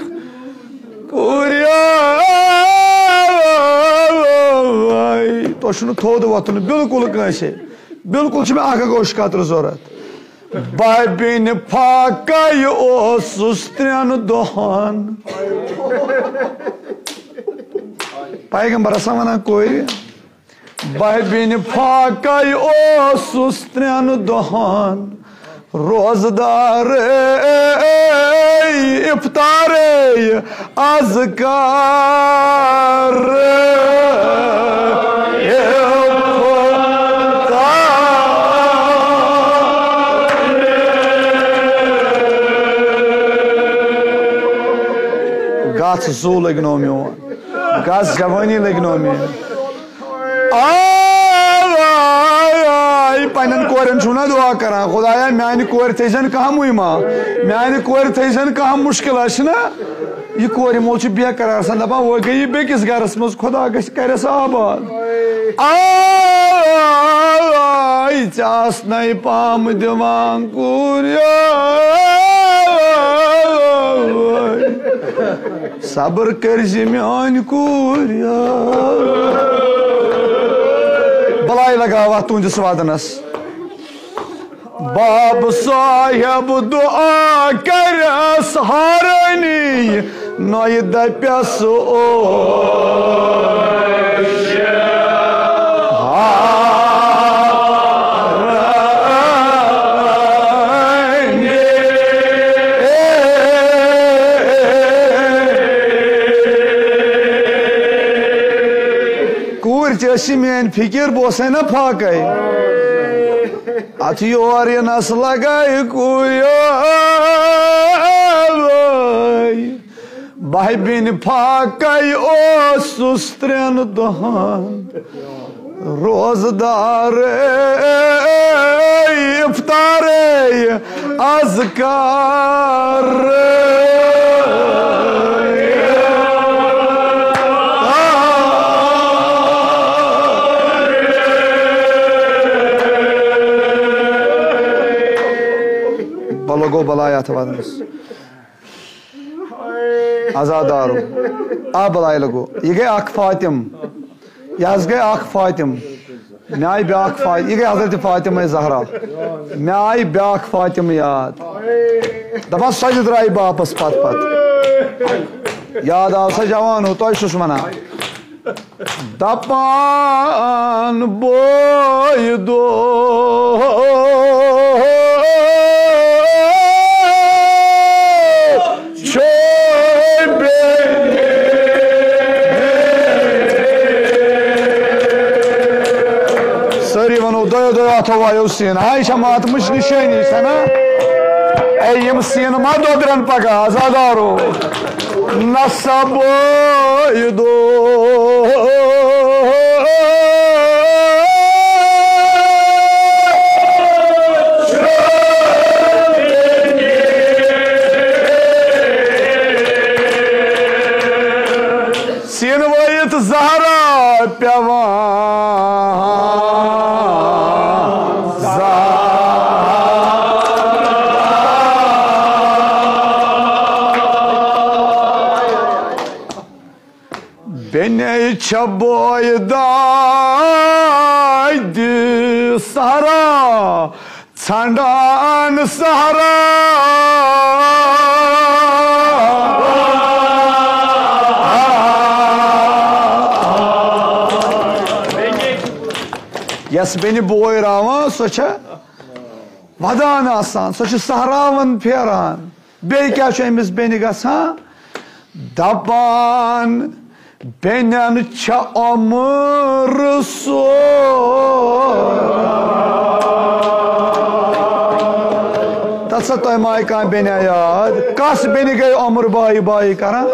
کورِ آے، تۄہہِ چھُنہٕ تھوٚد وۄتھُن بِلکُل کٲنٛسے۔ بِلکُل چھُ مےٚ اکھ اکھ اوش قطرٕ ضوٚرتھ۔ بابِنہِ فاقے اوسُس ترٛٮ۪ن دۄہن۔ پیغمبر آسان ونان کورِ، بابِنہِ فاقے اوسُس ترٛٮ۪ن دۄہن روزدار، افطارے از کر افطار۔ گژھ زُو لٔگۍ نو میون، گژھ جوٲنی لٔگۍ نو میٲنۍ۔ آے، آے، آے، پننٮ۪ن کورٮ۪ن چھُو نا دعا کران، خدایا، میانہِ کورِ تھٲیزٮ۪ن کانٛہہ مُیما، میانہِ کورِ تھٲیزٮ۪ن کانٛہہ مُشکل آسہِ نا۔ یہِ کورِ مول چھُ بے قرار آسان، دپان، وۄنۍ گٔے یہِ بیٚکِس گرس منٛز، خدا گژھِ کرٮ۪س آباد۔ آے، ژےٚ آس نَے پام دِوان کورِ۔ صبر کٔرۍ زِ میٲنۍ کوٗر۔ بلاے لگاو اتھ تُہنٛدِس ودنس۔ باب صاحب دعا کرس ہارٲنی، نوٚیہِ دپٮ۪س اوش ہارٲنی۔ کوٗر تہِ ٲس یہِ میٲنۍ فِکِر، بہٕ اوسَے نہ فاقے۔ اتھ یور یِنس لگے کوٗرِ۔ بہٕ بِنہِ فاقے اوسُس ترٛٮ۪ن دۄہن روزدار، افطارے از کر۔ بلو گو بلایا تھا وادنس۔ عزادارو۔ آ بلاے لگو۔ یہِ گٔے اکھ فاطم۔ یہِ حظ گٔے اکھ فاطم۔ مےٚ آیہِ بیٛاکھ فا-، یہِ گٔے حضرت فاطمہ زہرا۔ مےٚ آیہِ بیٛاکھ فاطمہ یاد۔ دَپان سۄ تہِ درٛایہِ واپس پتہٕ پتہٕ۔ یاد آو سا جوانو، تۄہہِ چھُس ونان۔ دَپان بوے دۄہ چھُ بیٚیہِ۔ سٲری وَنو، دۄیو دۄیو اَتھو وایو سیٖنہٕ۔ ہاے چھےٚ ماتمٕچ نِشٲنی، چھےٚ نا؟ اے، یِم سیٖنہٕ ما دۄدرَن پَگاہ، عزادارو؟ نسا بوے دۄہ سیٖنہٕ وٲیِتھ زہرا پٮ۪وان زہرا۔ بیٚنہِ چھےٚ بوے دادِ سہرا ژھانٛڈان سہرا۔ یۄس بیٚنہِ بوے راوان، سۄ چھےٚ ودان آسان، سۄ چھِ صحراون پھیران۔ بیٚیہِ کیٛاہ چھُ أمِس بیٚنہِ گژھان؟ دَپان، بیٚنٮ۪ن چھےٚ عمر سو۔ تَتھ سا تۄہہِ ما آیہِ کانٛہہ بیٚنہِ یاد؟ کَس بیٚنہِ گٔے عمر بایی بایی کران؟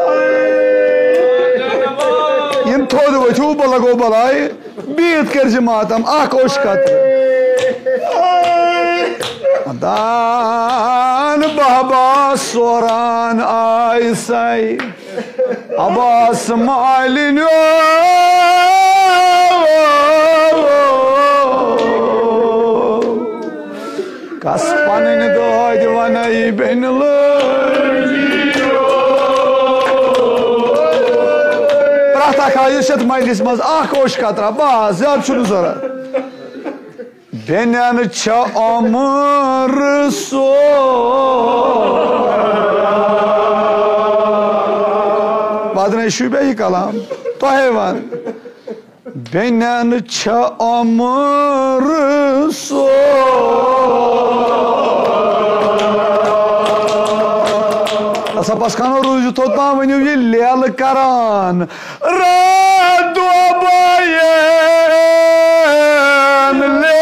یِم تھوٚد ؤتھِو، بہٕ لگو بلاے۔ بِہِتھ کٔرۍ زِ ماتم اکھ اوٚش قطرٕ۔ دان بہبا سوران آے سَے عباس مالِنیو۔ کس پنٕنۍ دٲدۍ ونَے بیٚنہِ لٲج۔ پرٛٮ۪تھ اکھ آیہِ یُس یتھ مجلس منٛز اکھ اوٚش قطرہ، بس، زیادٕ چھُنہٕ ضروٗرت۔ بیٚنٮ۪ن چھےٚ عمر سو۔ پتہٕ نے چھُے بیٚیہِ کلام، تۄہے ون۔ بیٚنٮ۪ن چھےٚ عمر سو۔ اَسا پَس خانو روٗزِو توٚت تام، ؤنِو یہِ لیلہٕ کران۔ راتھ دۄہ بایَن لیلہٕ۔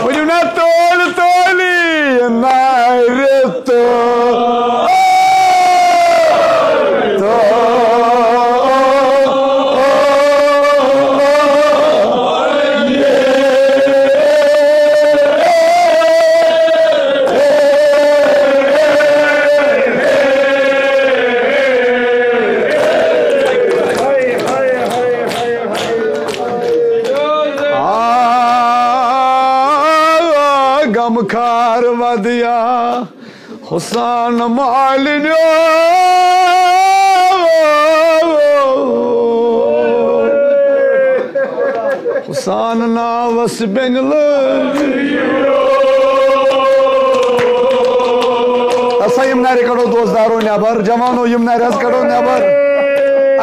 ؤنِو نا تٲلۍ تٲلی نارِ تہٕ، تہٕ۔ آ، غمخار ودیا حسان مالنیو۔ حسان ناوس بیٚنہِ لٲج۔ ہسا یِم نرِ کڑو دوستدارو نٮ۪بر، جوانو یِم نرِ حظ کڑو نٮ۪بر۔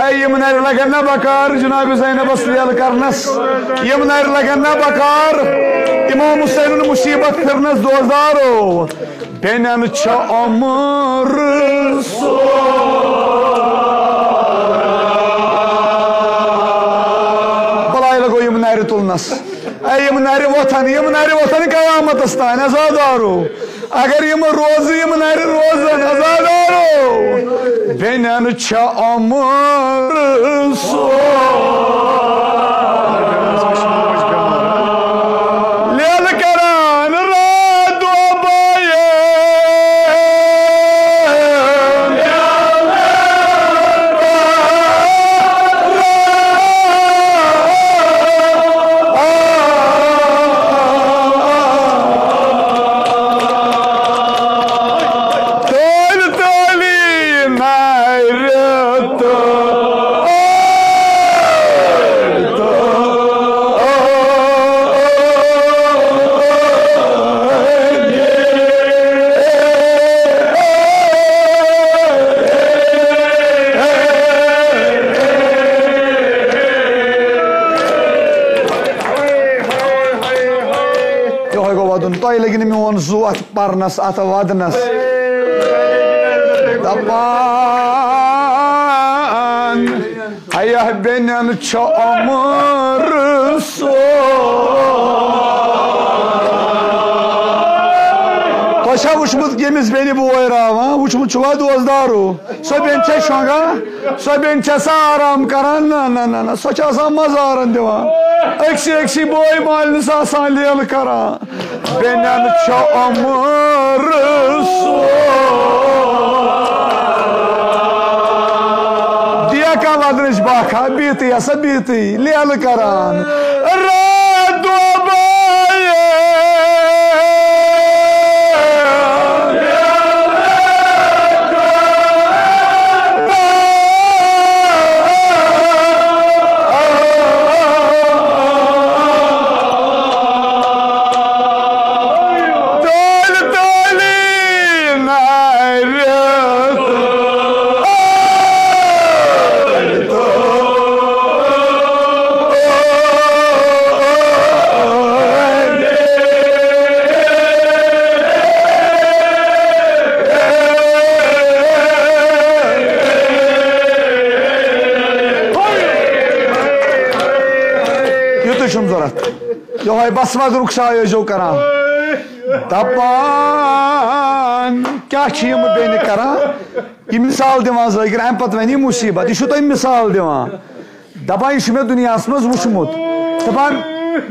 اے یِم نرِ لگن نا بکار جناب زینبس لیل کرنس، یِم نرِ لگن نا بکار امام حسینُن مصیبت پھرنس دوستدارو۔ بیٚنٮ۪ن چھےٚ عمر سو۔ بلاے لگو یِم نرِ تُلنس۔ اے یِم نرِ وۄتھن، یِم نرِ وۄتھن قیامتس تام، عزادارو۔ اگر یِم روزٕ، یِم نرِ روزن، عزادارو۔ بیٚنٮ۪ن چھےٚ عمر سو۔ لیلہٕ کران راتھ دۄہ بایَن۔ لگہِ نہٕ میون زُو اتھ پرنس، اتھ ودنس۔ دپان، ہیا بیٚنٮ۪ن چھُ عمر سُہ۔ تۄہہِ چھا وٕچھمُت ییٚمِس بیٚنہِ بوے راوان؟ وٕچھمُت چھُوا دوستدارو؟ سۄ بیٚنہِ چھےٚ شۄنٛگان؟ سۄ بیٚنہِ چھےٚ سا آرام کران؟ نہ، نہ، نہ، نہ، سۄ چھےٚ آسان مزارن دِوان۔ أکسٕے أکسٕے بٲے مالِنِس آسان لیلہٕ کران۔ بیٚنٮ۪ن چھُ عمر سُہ۔ دِیا کانٛہہ ودنٕچ باکھا، بِہتٕے ہسا بِہتٕے، لیلہٕ کران۔ راتھ دۄہ بٲیِس تٲلۍ تٲلی نارِ۔ یُتُے چھُم ضوٚرتھ۔ یِہوٚے بس وَدرُک سایہِ ٲسۍزیو کران۔ دَپان، کیٛاہ چھِ یِم بیٚنہِ کران؟ یہِ مثال دِوان ذٲکِر، اَمہِ پتہٕ وَنہِ یہِ مُصیٖبت۔ یہِ چھُو تۄہہِ مثال دِوان۔ دَپان، یہِ چھُ مےٚ دُنیاہَس منٛز وُچھمُت۔ دَپان،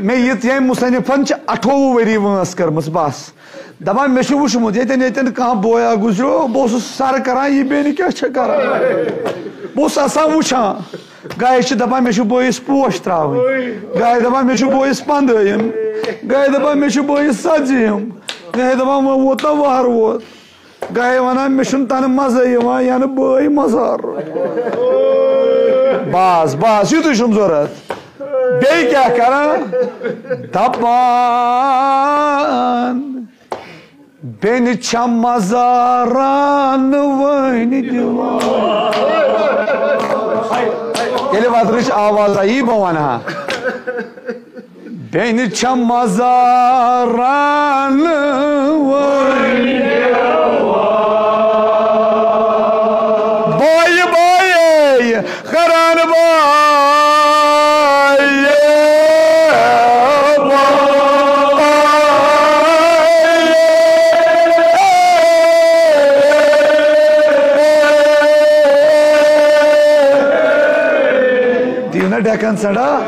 مےٚ یہِ تہِ ییٚمۍ مُصنِفَن چھِ اَٹھووُہ ؤری وٲنٛس کٔرمٕژ بَس۔ دَپان، مےٚ چھُ وُچھمُت، ییٚتٮ۪ن ییٚتٮ۪ن کانٛہہ بویا گُزریو، بہٕ اوسُس سَرٕ کران، یہِ بیٚنہِ کیٛاہ چھےٚ کران؟ بہٕ اوسُس آسان وُچھان۔ گایہِ چھِ دَپان، مےٚ چھُ بٲیِس پوش ترٛاوٕنۍ۔ گایہِ دَپان، مےٚ چھُ بٲیِس پَنٛدٲیِم۔ گایہِ دَپان، مےٚ چھُ بٲیِس ژَتجِیِم۔ گایہِ دَپان، وۄنۍ ووت نہ وَہر ووت۔ گایہِ وَنان، مےٚ چھُنہٕ تَنہٕ مَزَے یِوان، یَنہٕ بٲے مَزار۔ بَس، بَس، یُتُے چھُم ضوٚرَتھ۔ بیٚیہِ کیٛاہ کَران؟ دَپان، بیٚنہِ چھےٚ مزاران وٲنۍ دِوان۔ ییٚلہِ وَدرٕچ آواز آیی، بہٕ وَنہٕ ہا۔ بیٚنہِ چھےٚ مزاران وٲنۍ دِوان۔ بایہِ، بایہِ، کران بایہِ۔ دِیِو نا ڈٮ۪کن ژنڈا۔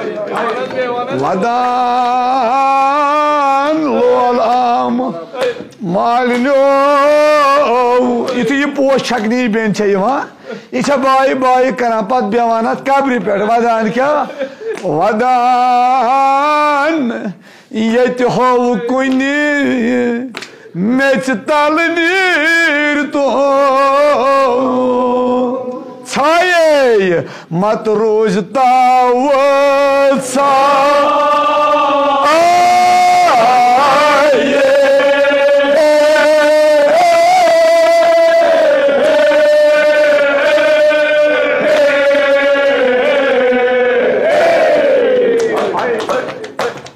ودان لول عام مالنیو۔ یُتھُے یہِ پوش چھکنہِ یہِ بیٚنہِ چھےٚ یِوان، یہِ چھےٚ بایہِ بایہِ کران، پتہٕ بیٚہوان اتھ قبرِ پٮ۪ٹھ، ودان کیٛاہ؟ ودان ییٚتہِ ہوو کُنہِ میٚژِ تل نیٖر تو ژھایے۔ مت روز تاو ژھایے۔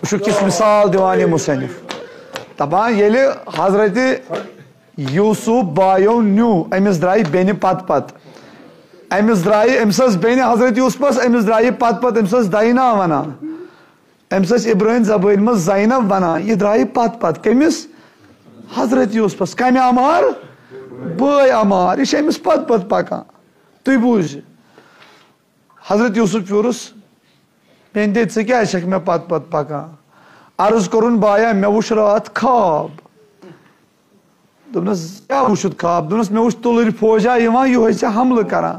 وٕچھِو کِژھ مثال دِوان یہِ مُصنِف۔ دَپان، ییٚلہِ حضرت یوسف بایو نیو، أمِس درٛایہِ بیٚنہِ پتہٕ پتہٕ۔ أمِس درٛایہِ، أمِس ٲس بیٚنہِ حضرت یوسفس، أمِس درٛایہِ پتہٕ پتہٕ، أمِس ٲس دینہ ونان۔ أمِس ٲسۍ عبرٲنۍ زبٲنۍ منٛز زینب ونان۔ یہِ درٛایہِ پتہٕ پتہٕ۔ کٔمِس؟ حضرت یوسفس۔ کمہِ عمار؟ بٲے عمار۔ یہِ چھِ أمِس پتہٕ پتہٕ پکان۔ تُہۍ بوٗزِو۔ حضرت یوسف پھیوٗرُس، "بیٚنہِ، ژٕ کیٛازِ چھَکھ مےٚ پتہٕ پتہٕ پکان؟" عرض کوٚرُن، "بایا، مےٚ وُچھ راتھ خواب۔" دوٚپنَس، "کیٛاہ وُچھُتھ خواب؟" دوٚپنَس، "مےٚ وُچھ تُلٕرۍ فوجا یِوان، یِہوٚے ژےٚ حملہٕ کران۔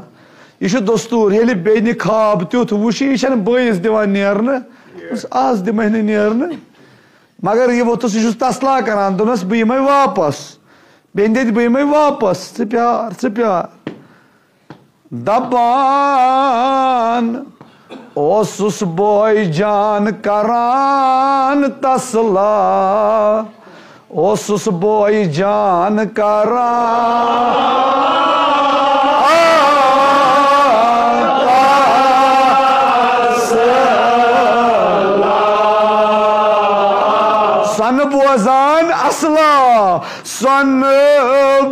یہِ چھُ دستوٗر، ییٚلہِ بیٚنہِ خواب تیُتھ وُچھِ، یہِ چھَنہٕ بٲیِس دِوان نیرنہٕ۔ دوٚپمَس، از دِمَے نہٕ نیرنہٕ۔" مگر یہِ ووٚتھُس، یہِ چھُس تسلا کران، دوٚپنَس، "بہٕ یِمَے واپس۔ بیٚنہِ دِتھ بہٕ یِمَے واپس، ژٕ پیار، ژٕ پیار۔" دپان اوسُس بوے جان کران تسلا، اوسُس بوے جان کران۔ سۄنہٕ بوزان اصلا سن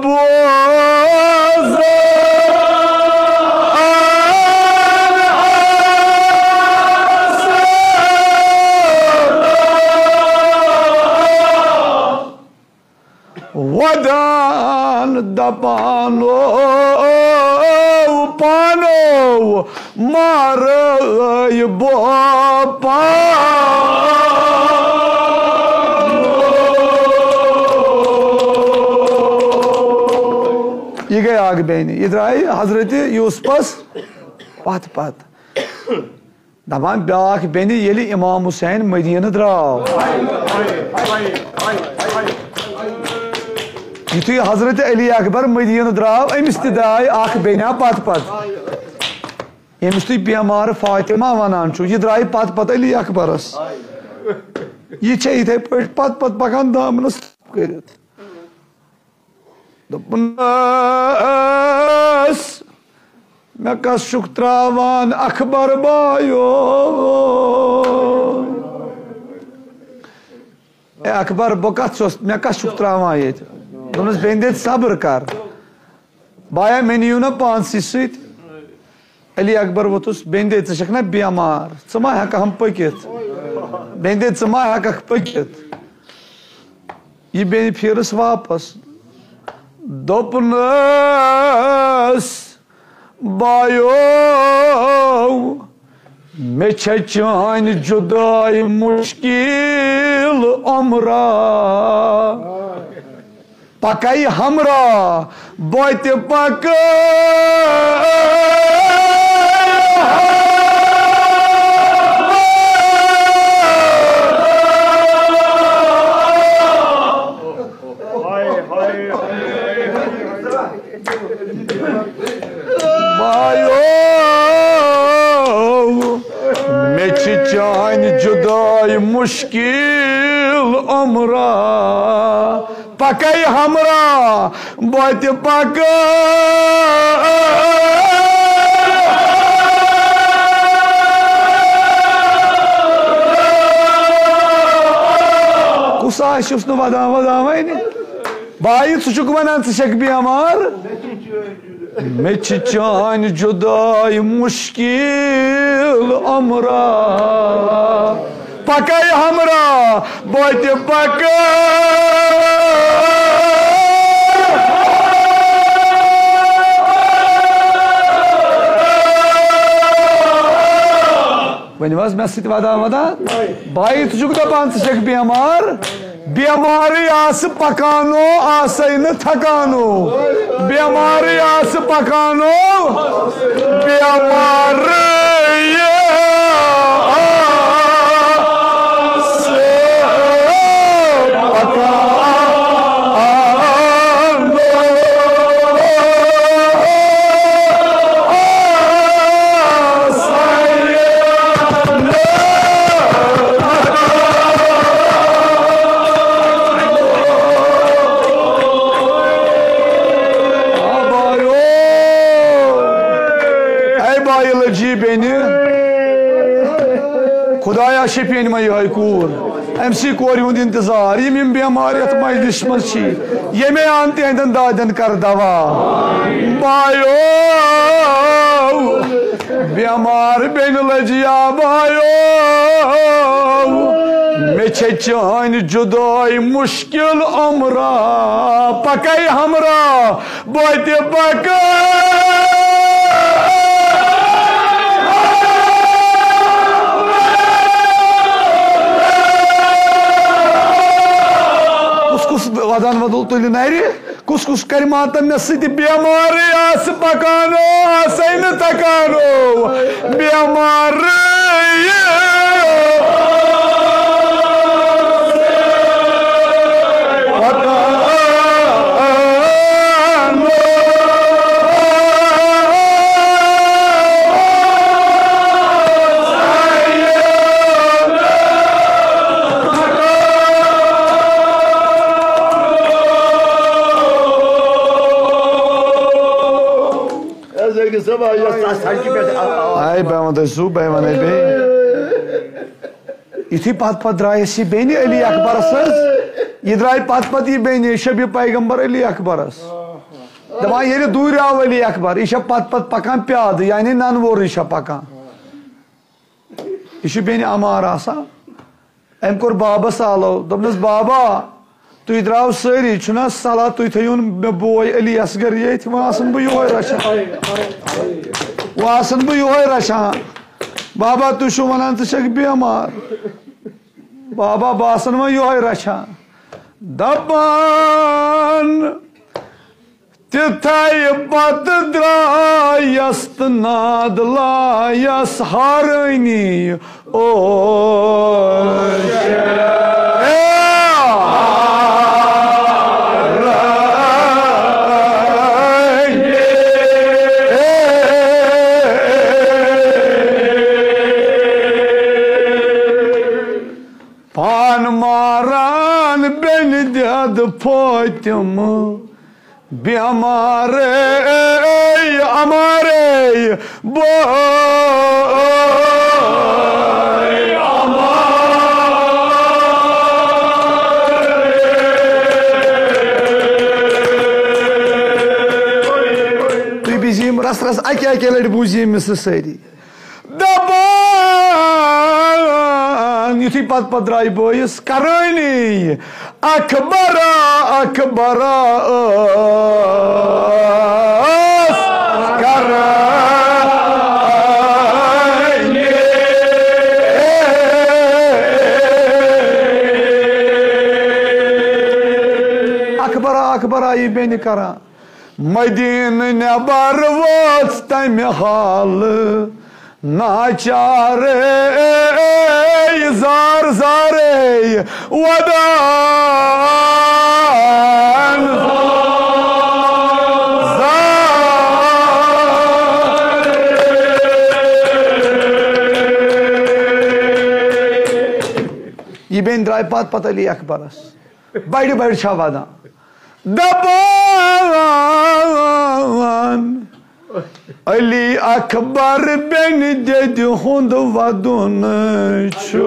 بوزان ودان دپان پانو مارے بوپا۔ یہ گٔے اکھ بیٚنہِ، یہ درٛایہِ حضرت یوسفس پتھ پتھ۔ دپان بیٛاکھ بیٚنہِ، ییٚلہِ امام حسین مدینہٕ درٛاو، یُتھُے حضرت علی اکبر مدینہٕ درٛاو، أمِس تہِ درٛاے اکھ بیٚنہِ پتہٕ پتہٕ۔ ییٚمِس تُہۍ بیمار فاطمہ ونان چھِو، یہِ درٛایہِ پتہٕ پتہٕ علی اکبرس۔ یہِ چھےٚ یِتھے پٲٹھۍ پتہٕ پتہٕ پکان دامنس کٔرِتھ۔ دوٚپُن، "ٲس، مےٚ کس چھُکھ تراوان اکبر بایو؟" اے اکبر، بہٕ کتھ چھُس، مےٚ کس چھُکھ تراوان ییٚتہِ؟ دوٚپنس، "بیٚنہِ دِ صبر کر۔ بایا، مےٚ نِیِو نا پانسٕے سۭتۍ؟" علی اکبر ووٚتھُس، "بیٚنہِ دِ، ژٕ چھکھ نا بیمار، ژٕ ما ہٮ۪کہٕ ہم پٔکِتھ؟ بیٚنہِ دِ، ژٕ ما ہٮ۪ککھ پٔکِتھ؟" یہِ بیٚنہِ پھیٖرٕس واپس۔ دوٚپنس، بایو، مےٚ چھےٚ چٲنۍ جُدٲے مُشکِل عمرا۔ پکے ہمراہ بہٕ تہِ پکہٕ۔ بایو، مےٚ چھِ چانہِ جُدٲے مُشکِل عمرا۔ پکے ہمراہ بہٕ تہِ پکہٕ۔ کُس آسہِ، چھُس نہٕ ودان ودان وۄنۍ۔ بایی، ژٕ چھُکھ ونان ژٕ چھکھ بیمار؟ مےٚ چھِ چانہِ جُدٲے مُشکِل عمرا۔ پکے ہمراہ بہٕ تہِ پکہٕ۔ ؤنِو حظ مےٚ سۭتۍ ودان ودان۔ بایی، ژٕ چھُکھ دپان ژٕ چھکھ بیمار؟ بیمارٕے آسہٕ پکانو، آسے نہٕ تھکانو۔ بیمارٕے آسہٕ پکانو، بیمارٕے آسہٕ پکانو۔ اے بایہِ لٔجی بیٚنہِ، خدایا شفیع ما یِہوٚے کوٗر، أمۍ سٕے کورِ ہُنٛد انتظار، یِم یِم بیمار یتھ مجلس منٛز چھِ، ییٚمے آن تِہنٛدٮ۪ن دادٮ۪ن کر دوا۔ بایو، بیمار بیٚنہِ لٔجیا بایو، مےٚ چھےٚ چٲنۍ جُدٲے مُشکِل عمرا، پکے ہمراہ بہٕ تہِ پکہٕ۔ کُس کُس ودان ودُل تُلہِ نرِ؟ کُس کُس کرِ ماتم مےٚ سۭتۍ؟ بیمارٕے آسہٕ پکانو، آسے نہٕ تکانو۔ بیمارٕے پکانو۔ آے بہٕ وَنہٕ تۄہہِ سُہ، بہٕ وَنَے بیٚیہِ۔ یُتھُے پَتہٕ پَتہٕ درٛایَس یہِ بیٚنہِ علی اکبرَس حظ، یہِ درٛاے پتہٕ پتہٕ یہِ بیٚنہِ، یہِ چھےٚ بیٚیہِ پیغمبر علی اکبرس۔ دپان، ییٚلہِ دوٗرِ آو علی اکبر، یہِ چھےٚ پتہٕ پتہٕ پکان پیادٕ، یعنی ننہٕ وورٕے چھےٚ پکان۔ یہِ چھُ بیٚنہِ عمار آسان۔ أمۍ کوٚر بابس آلو، دوٚپنس، "بابا، تُہۍ درٛاو سٲری، چھُنہ صلاح تُہۍ تھٲیِو مےٚ بوے علی اصغر ییٚتھۍ، وۄنۍ آسن بہٕ یُہوے رچھان، وۄنۍ آسن بہٕ یُہوے رچھان۔ بابا، تُہۍ چھِو ونان ژٕ چھکھ بٮ۪مار، بابا، بہٕ آسن وۄنۍ یُہوے رچھان۔" دپان، تِتھے پتہٕ درٛایس تہٕ ناد لایس ہارٲنی۔ او پان ماران بیٚنہِ دٮ۪د فٲطمہٕ، بیمارے، امارے، بوے امارے۔ تُہۍ بوٗزِو یِم رس رس اکہِ اکہِ لٹہِ بوٗزِو یِم مصرٕ سٲری۔ دپان، یُتھُے پتہٕ پتہٕ درٛاے بٲیِس کرٲنی، اکبرا، اکبرا ٲس کرٲنی۔ اکبرا، اکبرا یہِ بیٚنہِ کران۔ مدینہٕ نٮ۪بر وٲژ تمہِ حالہٕ ناچارے، زار زارے ودان۔ یہِ بیٚنہِ درٛاے پتہٕ پتہٕ علی اکبرس۔ بڑِ بڑِ چھا ودان۔ دپان، علی اکبر بیٚنہِ دٮ۪دِ ہُنٛد ودُن چھُ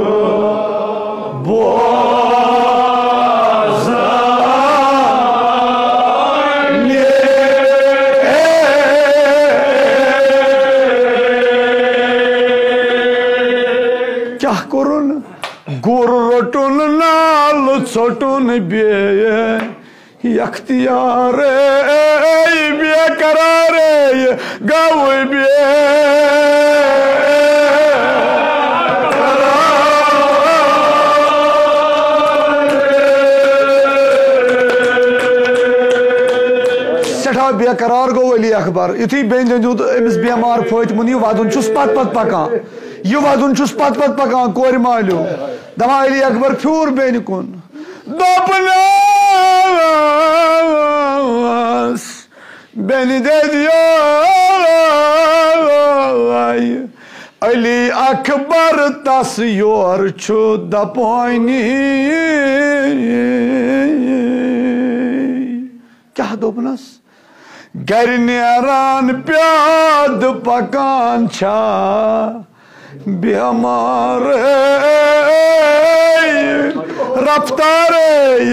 بوزان۔ کیٛاہ کوٚرُن؟ گُر روٚٹُن، نال ژوٚٹُن بیٚیہِ۔ یختیارے بے قرارے گوٚو بے سٮ۪ٹھاہ بے قرار گوٚو علی اکبر۔ یُتھُے بیٚنہِ دیُت أمِس بٮ۪مار فٲطمُن یہِ ودُن چھُس پتہٕ پتہٕ پکان، یہِ ودُن چھُس پتہٕ پتہٕ پکان کورِ مالیو۔ دپان علی اکبر پھیوٗر بیٚنہِ کُن۔ دوٚپنَس، بیٚنہِ دٔدیو، علی اکبر تس یور چھُ دپٲنی۔ کیٛاہ دوٚپنَس؟ گرِ نیران پیادٕ پکان چھا بیمارے رفتارے،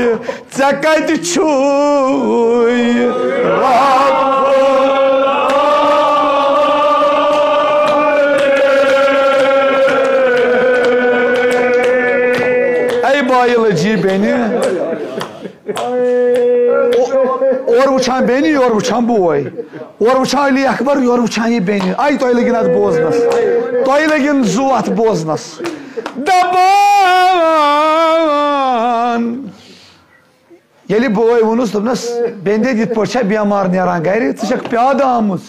ژےٚ کتہِ چھُے رب؟ اے بایہِ لٔجی بیٚنہِ، او-، اورٕ وٕچھان بیٚنہِ، یورٕ وٕچھان بوے، اورٕ وٕچھان علی اکبر، یورٕ وٕچھان یہِ بیٚنہِ۔ آیہِ تۄہہِ لٔگِن اتھ بوزنس، تۄہہِ لٔگِن زُو اتھ بوزنس۔ دپان، ییٚلہِ بوے ووٚنُس، دوٚپنس، "بیٚنہِ دٔدۍ، یِتھ پٲٹھۍ چھا بٮ۪مار نیران گرِ؟ ژٕ چھکھ پیادٕ آمٕژ؟"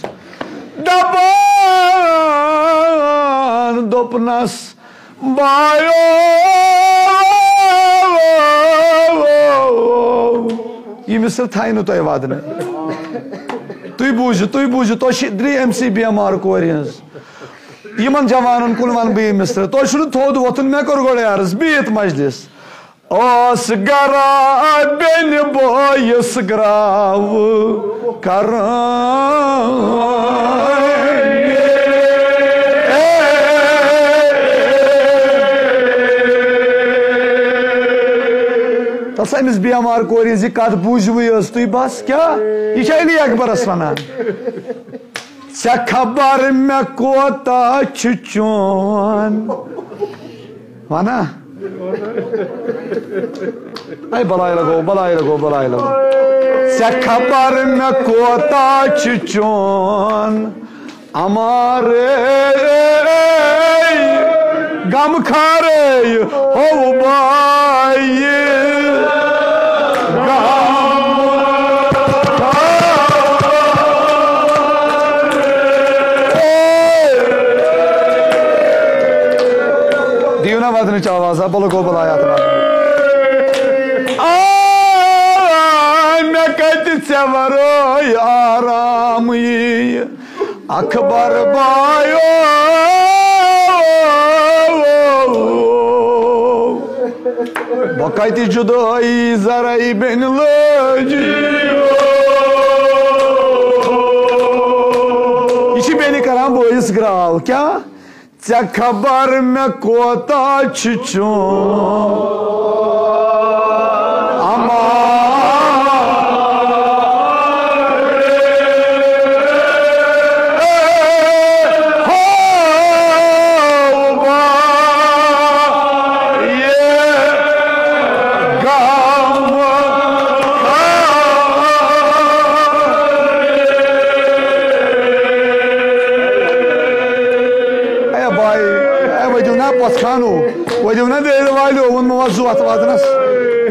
دپان، دوٚپنس، بایو، یہِ مصرٕ تھایہِ نہٕ تۄہہِ ودنہٕ۔ تُہۍ بوٗزِو، تُہۍ بوٗزِو، تۄہہِ چھِ درٛے أمۍ سٕے بٮ۪مار کورِ ہٕنٛز۔ یِمن جوانن کُن ونہٕ بہٕ یہِ مصرٕ۔ تۄہہِ چھُنہٕ تھوٚد وۄتھُن، مےٚ کوٚر گۄڈٕ عرض، بِہِتھ مجلس۔ اوس گرا بیٚنہِ بٲیِس گراوٕ کران۔ تَتھ أمِس بیمار کورِ ہٕنٛز یہِ کتھ بوٗزِوٕے ٲس تُہۍ بس کیٛاہ؟ یہِ چھا علی اکبرس ونان؟ ژےٚ خبر مےٚ کوتاہ چھُ چون؟ ونا؟ اے بلاے لگو، بلاے لگو، بلاے لگو۔ ژےٚ خبر مےٚ کوتاہ چھُ چون؟ امارے غم خارے ہو بھائی، غم خارے۔ دِیِو نا ودنٕچ آواز، ہا، بولو گو بلایا تھا۔ آ، مےٚ کتہِ ژےٚ ورٲے آرام یی؟ اکبر بایو، بہٕ کتہِ جُدٲیی ذرے بیٚنہِ لٲج۔ یہِ چھِ بیٚنہِ کران بٲیِس گراو۔ کیٛاہ؟ ژےٚ خبر مےٚ کوتاہ چھُ چون امان۔ ہو با یہ غم اے بھائی، اے ؤدِو نا پۄژھ خانو، ؤدِو نا بیٚیہِ والٮ۪و، ووٚنمو وۄنۍ زُو اَتھ واتنَس۔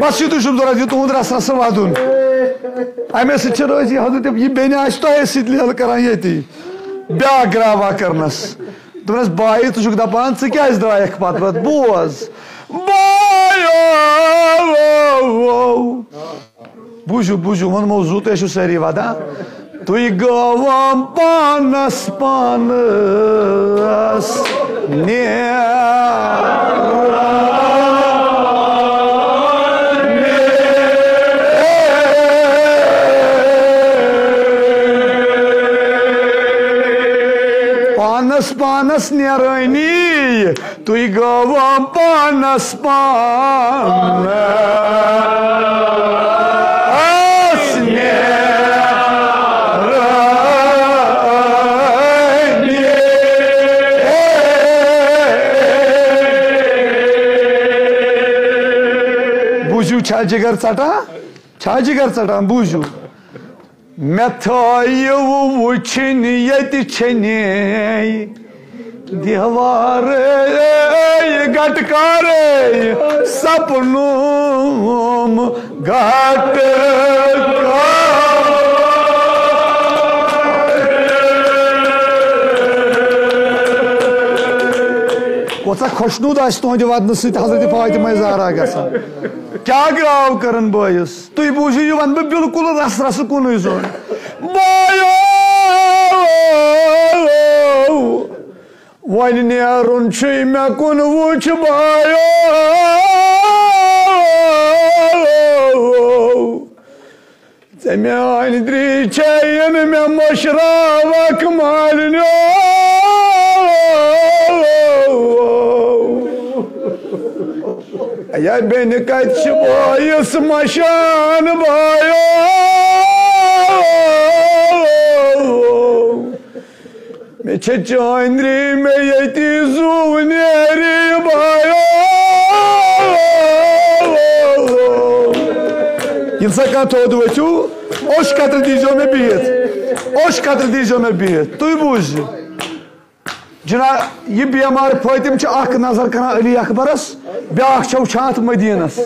بَس یِتُے چھُم ضوٚرَتھ، یہِ تُہُنٛد رَس رَسہٕ وَدُن۔ اَمے سۭتۍ چھِ رٲضی حضرت، یہِ بیٚنہِ آسہِ تۄہے سۭتۍ لیلہٕ کَران ییٚتی، بیٛاکھ گرٛاوا کَرنَس۔ دوٚپنَس، بھائی، ژٕ چھُکھ دَپان، ژٕ کیٛازِ درٛایَکھ پَتہٕ پَتہٕ؟ بوز، بھایو، بوٗزِو، بوٗزِو، ووٚنمو زُو، تُہۍ ٲسِو سٲری وَدان۔ تُہۍ گٲوان پانَس پانَس نیران۔ پانَس پانَس نیرٲنی۔ تُہۍ گٲوان پانَس پانَس نیرٲنی۔ بوٗزِو، چھا جِگر ژَٹان؟ چھا جِگر ژَٹان؟ بوٗزِو۔ مےٚ تھٲیِو وٕچھِنۍ ییٚتہِ چھَنے دیوارے گٹکارے سپنوم گٹکار۔ کوٗتاہ خۄشنوٗد آسہِ تُہٕنٛدِ وَدنہٕ سۭتۍ حضرت فاطمہ زہرا گژھان۔ کیٛاہ گراو کٔرٕن بٲیِس؟ تُہۍ بوٗزِو، یہِ وَنہٕ بہٕ بِلکُل رَس رَسہٕ کُنُے زوٚن۔ بایو، وۄنۍ نیرُن چھُے مےٚ کُن، وٕچھ بایو۔ ژےٚ میٛانہِ درٛیہِ چھے یِنہٕ مےٚ مٔشراوکھ مالِنیو۔ یا بیٚنہِ کتہِ چھِ بٲیِس مشان بایو؟ مےٚ چھِ چٲنٛدرِ مےٚ ییٚتی زُو نیرِ بایو۔ ییٚلہِ سا کانٛہہ تھوٚد ؤتھِو، اوٚش قطرٕ دیٖزیو مےٚ بِہِتھ، اوٚش قطرٕ دیٖزیو مےٚ بِہِتھ، تُہۍ بوٗزِو۔ جناب، یہِ بیمار فٲطمہٕ چھُ اکھ نظر کران علی اکبرس، بیٛاکھ چھےٚ وٕچھان اتھ مدیٖنس۔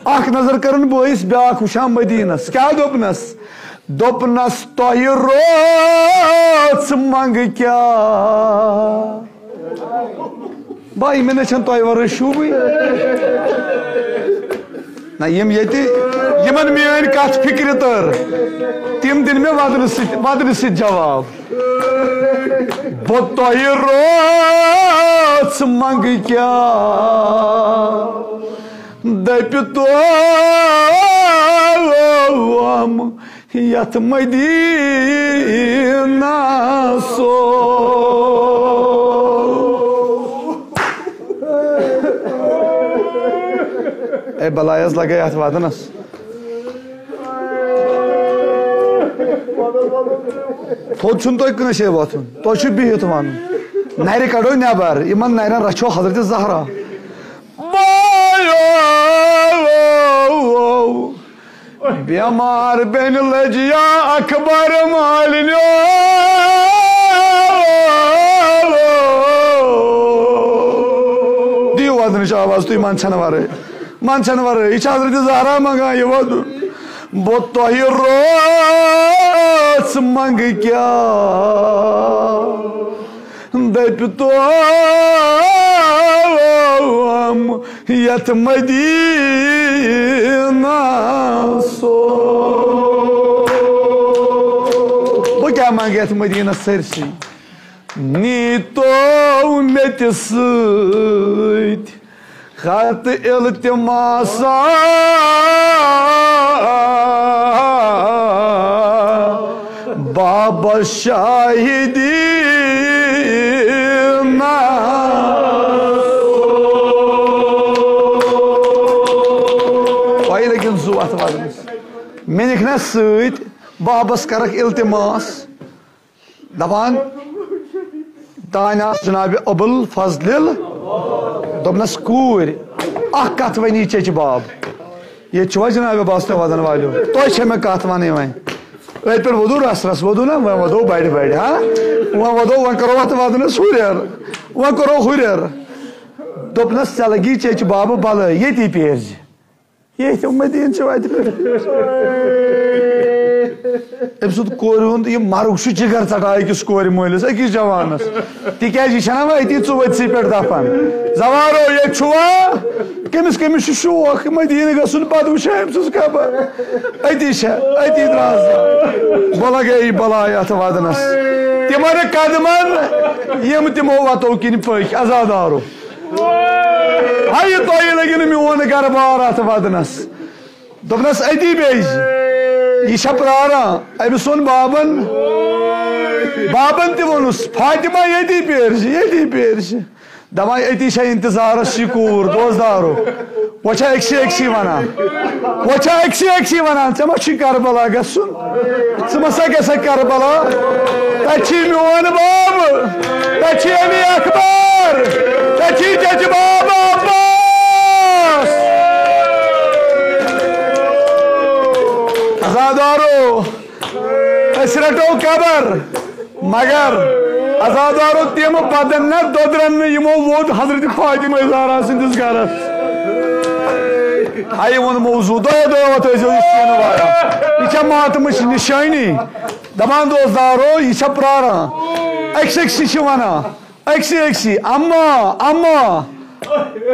اکھ نظر کران بٲیِس، بیٛاکھ وٕچھان مدیٖنس۔ کیٛاہ دوٚپنس؟ دوٚپنس، تۄہہِ رٲژ منٛگہٕ کیٛاہ؟ بھائی، مےٚ نہ چھَنہٕ تۄہہِ ورٲے شوٗبٕے۔ نہ، یِم ییٚتہِ، یِمن میٛٲنۍ کتھ فِکرِ تٔر، تِم دِن مےٚ ودنہٕ سۭتۍ، ودنہٕ سۭتۍ جواب۔ بہٕ تۄہہِ رٲژ منٛگہٕ کیٛاہ؟ دٔپہِ توم یتھ مدینہ سو۔ اے بلاے حظ لگے اتھ ودنس۔ تھوٚد چھُنہٕ تۄہہِ کٲنٛسے وۄتھُن، تۄہہِ چھُ بِہِتھ ونُن۔ نرِ کڑو نٮ۪بر، یِمن نرٮ۪ن رچھو حضرت زہرا۔ بایو! بیمار بیٚنہِ لٔج یا اکبر مالِنیو۔ دِیِو وَدنٕچ آواز تُہۍ منٛدچھن ورٲے۔ منٛدچھن ورٲے۔ یہِ چھِ حضرت زہرا منٛگان یہِ وَدُن۔ بہٕ تۄہہِ رٲژ منٛگہٕ کیٛاہ؟ دٔپۍ توم یتھ مدینہ سو۔ بہٕ کیٛاہ منٛگہٕ یتھ مدینس سٲرسٕے؟ نیٖتو مےٚ تہِ سۭتۍ خط التماسا بابا شاہدی نا۔ پائی لگن زو اتھ وزنس۔ مےٚ نِکھ نا سۭتۍ بابس کرکھ التماس۔ دپان، تانۍ آس جناب ابوالفضلِل، دوٚپنس، کوٗرۍ، اکھ کتھ ؤنی چچہِ باب۔ ییٚتہِ چھُوا جناب عباس تہٕ وَدَن والیو؟ تۄہہِ چھےٚ مےٚ کتھ وَنٕنۍ وۄنۍ۔ أتھۍ پٮ۪ٹھ وَدو رس رس، وَدو نا، وۄنۍ وَدو بَڑِ بَڑِ، ہا؟ وۄنۍ وَدو، وۄنۍ کَرو اَتھ وَدنَس ہُرٮ۪ر۔ وۄنۍ کَرو ہُرٮ۪ر۔ دوٚپنَس، "ژےٚ لَگی چیٚچہِ بابہٕ بَلٲے، ییٚتی پیرزِ۔" ییٚتہِ مدیٖنہٕ چھِ وَتہِ پٮ۪ٹھ۔ أمۍ سُنٛد کورِ ہُنٛد یہِ مرُگ چھُ جِگر ژَٹان أکِس کورِ مٲلِس، أکِس جوانَس۔ تِکیٛازِ یہِ چھَنہ وۄنۍ أتی ژُوٚوَتسٕے پٮ۪ٹھ دَفن۔ زوارو، ییٚتہِ چھُوا؟ کٔمِس کٔمِس چھُ شوق مدیٖنہٕ گژھُن، پَتہٕ وٕچھو أمۍ سٕنٛز قبر۔ أتی چھےٚ، أتی درٛاس۔ بہٕ لَگے یہِ بَلاے اَتھ وَدنَس۔ تِمَن قدمَن یِم تِمو وَتو کِنۍ پٔکۍ، عزادارو۔ ہا، یہِ تۄہہِ لٔگِو نہٕ میون گرٕ بار اَتھ وَدنَس۔ دوٚپنَس، "أتی بیٚہہ زِ، یہِ چھےٚ پرٛاران۔" أمِس ووٚن بابَن، بابَن تہِ ووٚنُس، "فاطمہ، ییٚتی پیرِ زِ، ییٚتی پیرِ زِ۔" دَپان، "أتی چھےٚ اِنتظارَس یہِ کوٗر، دوستدارو۔ وۄنۍ چھےٚ أکسٕے أکسٕے وَنان، وۄنۍ چھےٚ أکسٕے أکسٕے وَنان، ژےٚ ما چھُے کربلا گژھُن؟" ژٕ ما سا گژھکھ کربلا؟ تَتہِ چھی میون باب، تَتہِ چھی علی اکبر، تَتہِ چھی چچہِ باب عباس۔ عزادارو، أسۍ رَٹو قبر، مگر عزادارو، تِم بدن نہ دۄدرن نہٕ یِمو ووٚد حضرت فاطمہ زہرا سٕنٛدِس گرس۔ ہاے ووٚن موضوع، دۄیو دۄیو وقت ٲسۍزیو یہِ سیٖنہٕ وایان۔ یہِ چھےٚ ماتمٕچ نِشٲنی۔ دَپان دوستدارو، یہِ چھےٚ پرٛاران۔ أکۍ سٕے أکۍ سٕے چھِ وَنان، أکۍ سٕے أکۍ سٕے، "اما، اما۔"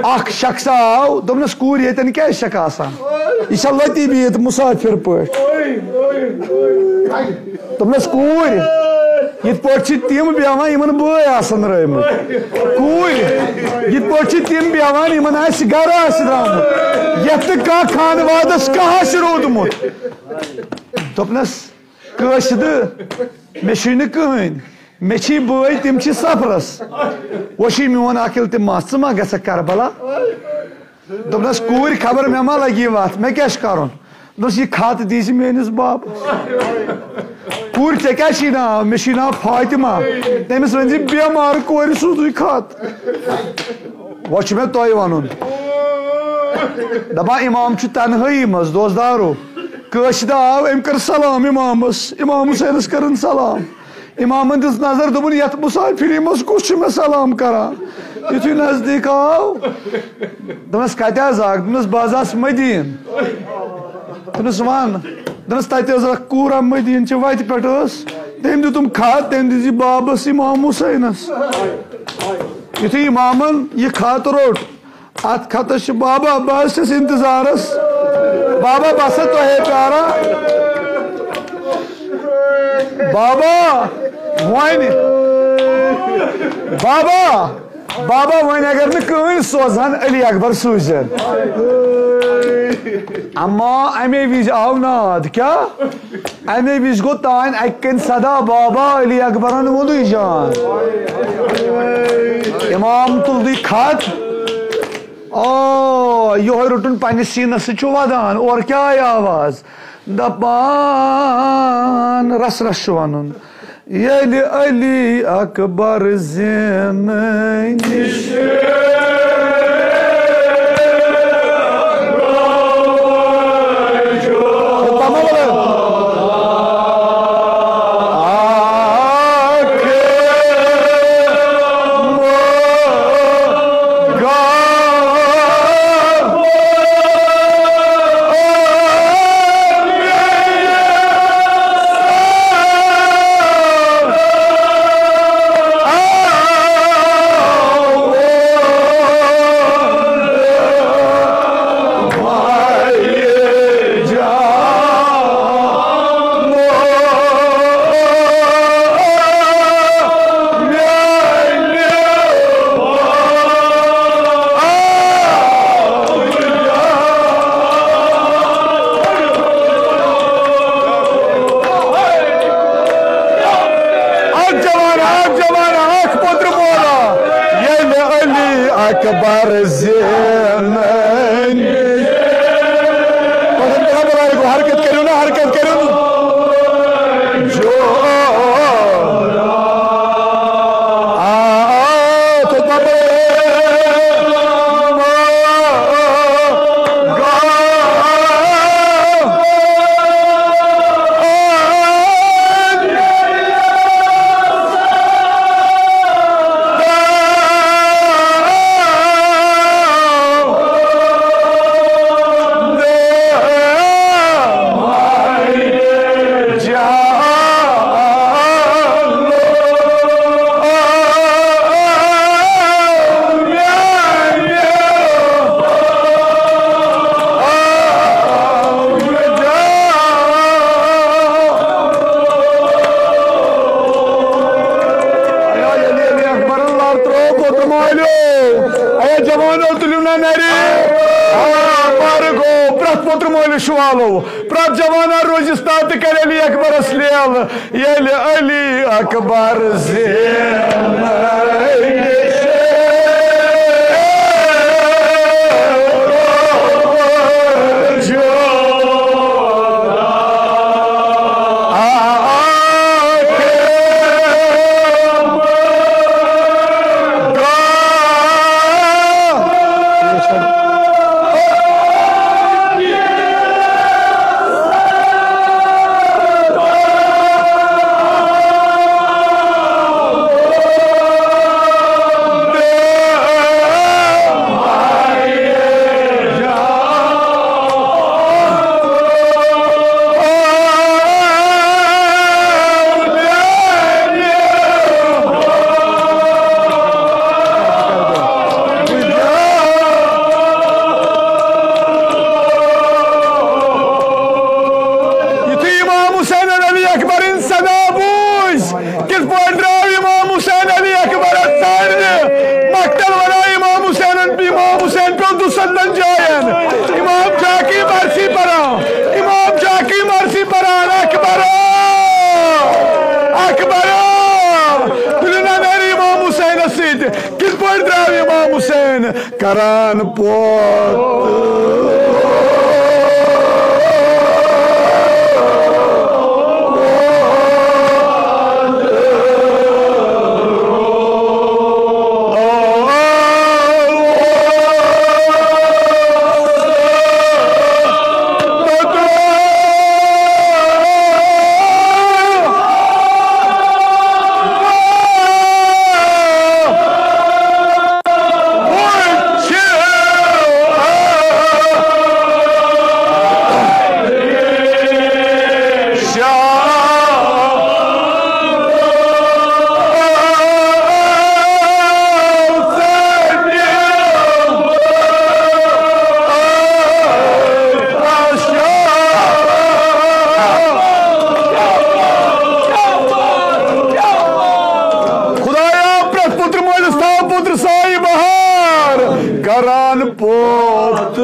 اکھ شخص آو، دوٚپنَس، "کوٗر، ییٚتٮ۪ن کیٛازِ چھَکھ آسان؟ یہِ چھےٚ لٔتی بِہِتھ مُسافِر پٲٹھۍ۔" دوٚپنَس، "کوٗرۍ، یِتھ پٲٹھۍ چھِ تِم بیٚہوان، یِمَن بٲے آسَن رٲومٕتۍ۔ کوٗرۍ، یِتھ پٲٹھۍ چھِ تِم بیٚہوان، یِمَن آسہِ گَرٕ آسہِ درٛامُت۔ یَتھ نہٕ کانٛہہ خانوادَس کانٛہہ آسہِ روٗدمُت۔" دوٚپنَس، "کٲشِدٕ، مےٚ چھُے نہٕ کٕہٕنۍ۔ مےٚ چھی بٲے، تِم چھی سفرس۔ وۄنۍ چھُے میون اکھ التماس، ژٕ ما گژھکھ کربلا؟" دوٚپنس، "کوٗرۍ، خبر مےٚ ما لگی وتھ، مےٚ کیٛاہ چھُ کرُن؟" دوٚپنس، "یہِ خط دی زِ میٲنِس بابس۔ کوٗرۍ، ژےٚ کیٛاہ چھی ناو؟" "مےٚ چھی ناو فاطمہ۔" "تٔمِس ؤنۍ زِ بٮ۪مار کورِ سوٗزُے خط۔" وۄنۍ چھُ مےٚ تۄہہِ وَنُن۔ دَپان، اِمام چھُ تَنہٲیی منٛز، دوستدارو۔ کٲشِر آو، أمۍ کٔر سلام اِمامَس، اِمام حُسینَس کٔرٕن سلام۔ اِمامَن دِژ نظر، دوٚپُن، "یَتھ مُسافِری منٛز کُس چھُ مےٚ سلام کران؟" یُتھُے نزدیٖک آو، دوٚپنَس، "کَتہِ حظ آکھ؟" دوٚپنَس، "بہٕ حظ آس مدیٖن۔" دوٚپنَس، "وَن۔" دوٚپنَس، "تَتہِ حظ اَکھ کوٗرا مدیٖن چہِ وَتہِ پٮ۪ٹھ ٲس، تٔمۍ دیُتُم خط، تٔمۍ دِژ یہِ بابَس اِمام حُسینَس۔" یُتھُے اِمامَن یہِ خط روٚٹ، اَتھ خطس چھِ، "بابا، بہٕ حظ چھَس اِنتظارَس۔ بابا، بہٕ ہسا تۄہے پیاران۔ بابا، وۄنۍ، بابا، بابا، وۄنۍ اگر نہٕ کٕہٕنۍ سوزہن، علی اکبر سوٗززٮ۪ن۔" اما اَمے وِزِ آو ناد۔ کیٛاہ؟ اَمے وِزِ گوٚو تانۍ اَکہِ کَنۍ صدا، بابا علی اکبرن ووٚنُے جان۔ اِمام تُلدُے خط، آ، یِہوٚے رُٹُن پنٛنِس سیٖنَس سۭتۍ چھُ وَدان۔ اورٕ کیٛاہ آیہِ آواز؟ دَپان، رَس رَس چھُ وَنُن۔ ییٚلہِ علی اکبر زینہٕ نِش۔ اکھ جوان، اکھ جوان، اکھ پوٚتُر مولا۔ ییٚلہِ علی اکبر زینہٕ نِش۔ پتہٕ کیٛاہ بُلارٕ گوٚو؟ حرکت کٔرِو نا، حرکت کٔرِو نا۔ جو۔ آ، آ، تو بابا۔ ایا جوانو، تُلِو نا نرِ۔ آ، پَر گوٚو، پرٛٮ۪تھ پوٚتُر مٲلِس چھُ والو۔ پرٛٮ۪تھ جوانہ روزِ اُستاد تہٕ کَرِ علی اکبرس لیل۔ ییٚلہِ علی اکبر زینہٕ نِش۔ یُتھُے امام حسین علی اکبرٕنۍ صدا بوٗز، کِتھ پٲٹھۍ درٛاو امام حسین علی اکبرس ژارنہِ؟ مقتل ونان امام حسینن، امام حسین پیوٚو دُسَتتَن جاین۔ امام چاکی مرثی پران، امام چاکی مرثی پران، اکبر، اکبر، تُلِو نا نرِ امام حسینس سۭتۍ۔ کِتھ پٲٹھۍ درٛاو امام حسین؟ کران پوت۔ خدایا، پرٛٮ۪تھ پُتر مٲلِس تھاو پُتر سایہِ بہار کران پوت۔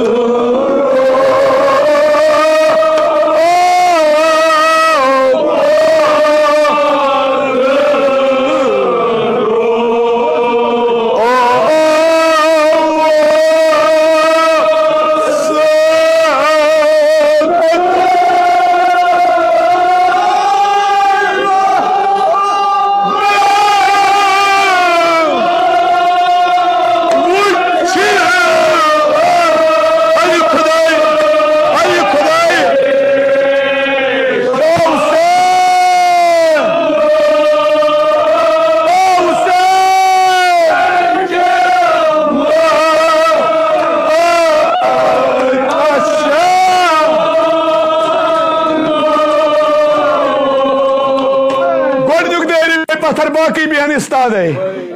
پتھر باقٕے بیٚہن استادے۔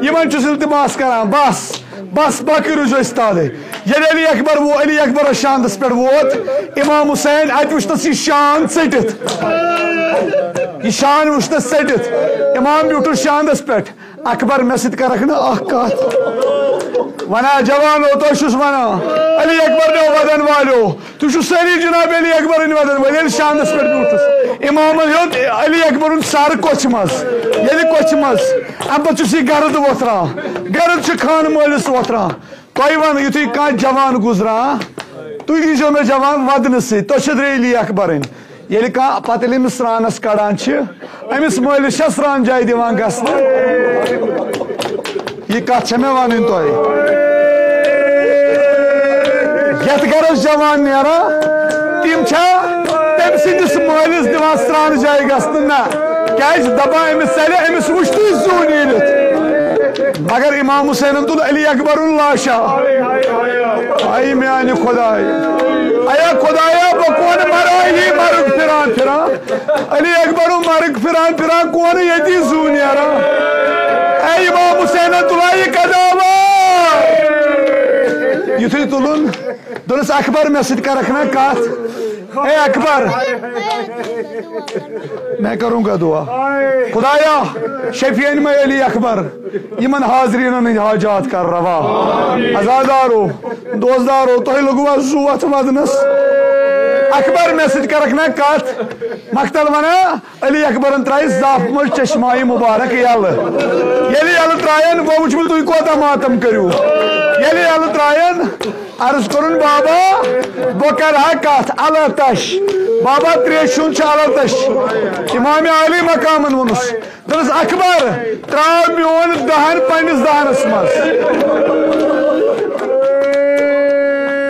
یِمن چھُس التماس کران، بس، بس، باقٕے روٗزِو استادے۔ ییٚلہِ علی اکبر وو-، علی اکبرس شاندس پٮ۪ٹھ ووت امام حسین، اتہِ وُچھنس یہِ شان ژٔٹِتھ۔ یہِ شان وُچھنس ژٔٹِتھ۔ امام بیوٗٹھُس شاندس پٮ۪ٹھ۔ اکبر، مےٚ سۭتۍ کرکھ نہٕ اکھ کتھ؟ ونا جوانو، تۄہہِ چھُس ونان، علی اکبر نٮ۪و ودن والیو، تُہۍ چھِو سٲری جناب علی اکبرٕنۍ ودن وٲلۍ۔ ییٚلہِ شاندس پٮ۪ٹھ بیوٗٹھُس، امامن ہیوٚت علی اکبرُن سر کۄچھِ منٛز۔ ییٚلہِ کۄچھِ منٛز، امہِ پتہٕ چھُس یہِ گرد وۄتھران۔ گرد چھُ خانہٕ مٲلِس وۄتھران۔ تۄہہِ ونہٕ، یُتھُے کانٛہہ جوان گُزران، تُہۍ دیٖزیو مےٚ جوان ودنہٕ سۭتۍ، تۄہہِ چھِ علی اکبرٕنۍ۔ ییٚلہِ کانٛہہ پتہٕ ییٚلہِ أمِس سرٛانَس کڑان چھِ، أمِس مٲلِس چھا سرٛان جایہِ دِوان گژھنہٕ؟ یہِ کتھ چھےٚ مےٚ ونٕنۍ تۄہہِ۔ یتھ گرس جوان نیران، تِم چھا تٔمۍ سٕنٛدِس مٲلِس دِوان سرٛان جایہِ گژھنہٕ؟ نہ، کیازِ دپان أمِس ژلہِ، أمِس وُچھتُے زیُن ییٚلہِ۔ مگر امام حسینن تُل علی اکبرُن لاشا۔ آیہِ میانہِ خدایہِ۔ ایا خدایا، بہٕ کونہٕ مرٲہی مرگ پھران پھران۔ علی اکبرُن مرگ پھران پھران کونہٕ ییٚتی زُو نیران۔ اے امام حسینن تُلا یہِ قداوا۔ یُتھُے تُلُن، دوٚپنس، اکبر، مےٚ سۭتۍ کرکھ نا کتھ؟ اے اکبر، میں کروں گا دعا۔ خدایا، شفیعن میں علی اکبر، یمن حاضرینن ہٕنٛدۍ حاجات کر روا۔ عزادارو، دوستدارو، تۄہہِ لوٚگوا زُو اتھ ودنس؟ اکبر، مےٚ سۭتۍ کرکھ نا کتھ؟ مقتل ونان، علی اکبرن ترایہِ زاپہٕ منٛز چشمایہِ مبارک یلہٕ۔ ییٚلہِ یلہٕ ترایَن، وۄنۍ وٕچھ بہٕ تُہۍ کوتاہ ماتم کٔرِو۔ ییٚلہِ یلہٕ ترایَن، عرض کوٚرُن، بابا، بہٕ کرٕ ہا کتھ، التش۔ بابا، تریشہِ ہُنٛد چھُ التش۔ امام عالی مقامن ووٚنُس، دوٚپنس، اکبر، تراو میون دہن پننِس دہنس منٛز۔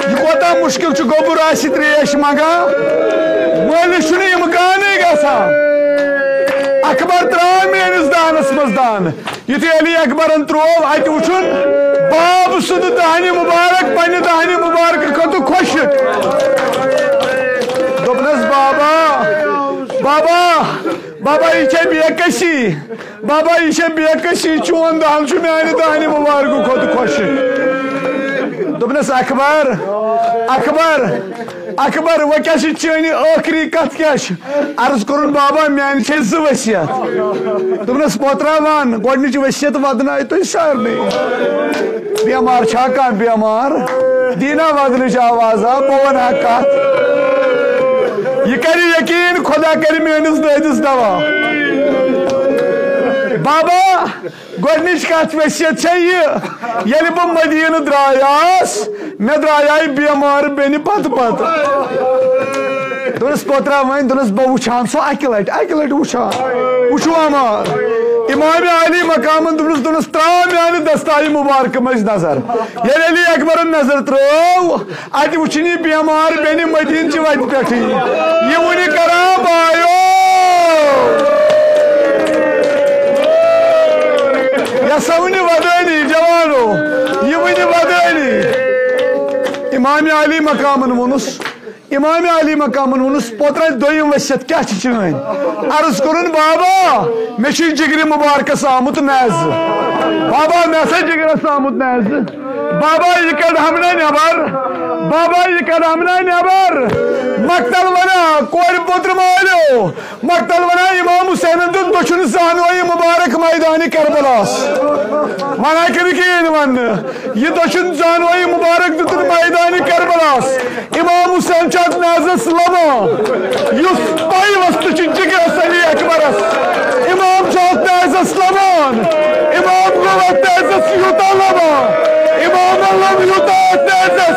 یہِ کوتاہ مشکل چھُ، گوٚبُر آسہِ تریش منٛگان، مٲلِس چھُنہٕ امکانٕے گژھان۔ اکبر، تراو میٲنِس دہنس منٛز دہن۔ یُتھُے علی اکبرن تروو، اتہِ وُچھُن باب سُنٛد دہنہِ مبارک پننہِ دہنہِ مبارکہٕ کھۄتہٕ خۄشک۔ دوٚپنس، بابا، بابا، بابا، یہِ چھےٚ بے کسی۔ بابا، یہِ چھےٚ بے کسی، چون دہن چھُ میانہِ دہنہِ مبارکہٕ کھۄتہٕ خۄشک۔ دوٚپنس، اکبر، اکبر، اکبر، وۄنۍ کیٛاہ چھِ چٲنۍ ٲخری کتھ کیٛاہ چھِ؟ عرض کوٚرُن، بابا، میانہِ چھے زٕ وصیت۔ دوٚپنس، پوترا، ون، گۄڈنِچ وصیت ودنایہِ تُہۍ سارنٕے۔ بیمار چھا کانٛہہ بیمار؟ دیٖنا ودنٕچ آوازا، بہٕ ونہٕ ہا کتھ۔ یہِ کرِ یقین، خدا کرِ میٲنِس دٲدِس دوا۔ بابا، گۄڈنِچ کتھ وصیت چھےٚ یہِ، ییٚلہِ بہٕ مدیٖنہٕ درٛایاس، مےٚ درٛایاے بیمار بیٚنہِ پتہٕ پتہٕ۔ دوٚپنس، پوترا، وۄنۍ، دوٚپنس، بہٕ وٕچھان سُہ اکہِ لٹہِ، اکہِ لٹہِ وٕچھان۔ وٕچھو اما۔ امام عالی مقامن دوٚپنس، دوٚپنس، ترٛاو میانہِ دستایہِ مبارکہٕ منٛز نظر۔ ییٚلہِ علی اکبرن نظر ترٲو، اتہِ وٕچھِن یہِ بیمار بیٚنہِ مدیٖنہٕ چہِ وتہِ پٮ۪ٹھٕے۔ یہِ وُنہِ کران بایو۔ یہِ ہسا وُنہِ ودٲنی جوانو۔ یہِ وُنہِ ودٲنی۔ امام عالی مقامن ووٚنُس، امام عالی مقامن ووٚنُس، پوترا، دوٚیِم وصیت کیٛاہ چھِ چٲنۍ؟ عرض کوٚرُن، بابا، مےٚ چھُ جگرِ مبارکس آمُت نیزٕ۔ بابا، مےٚ ہسا جگرس آمُت نیزٕ۔ بابا، یہِ کڑہم نا نٮ۪بر۔ بابا، یہِ کڑہم نا نٮ۪بر۔ مقتل ونان، کورِ پوترٕ مالیو۔ مقتل ونان، امام حسینن دیُت دٔچھُن زانوے مبارک میدانِ کربلاہس۔ ونان کِنہٕ کِہیٖنۍ وننہٕ؟ یہِ دٔچھُن زانوے مبارک دیُتُن میدانِ کربلاہس۔ امام حسین چھُ اتھ نیزس لمان، یُس پیوستہٕ چھُ جگرس علی اکبرس۔ امام چھُ اتھ نیزس لمان، امام گوٚو اتھ نیزس یوٗتاہ لمان، امامن لوٚگ یوٗتاہ اتھ نیزس،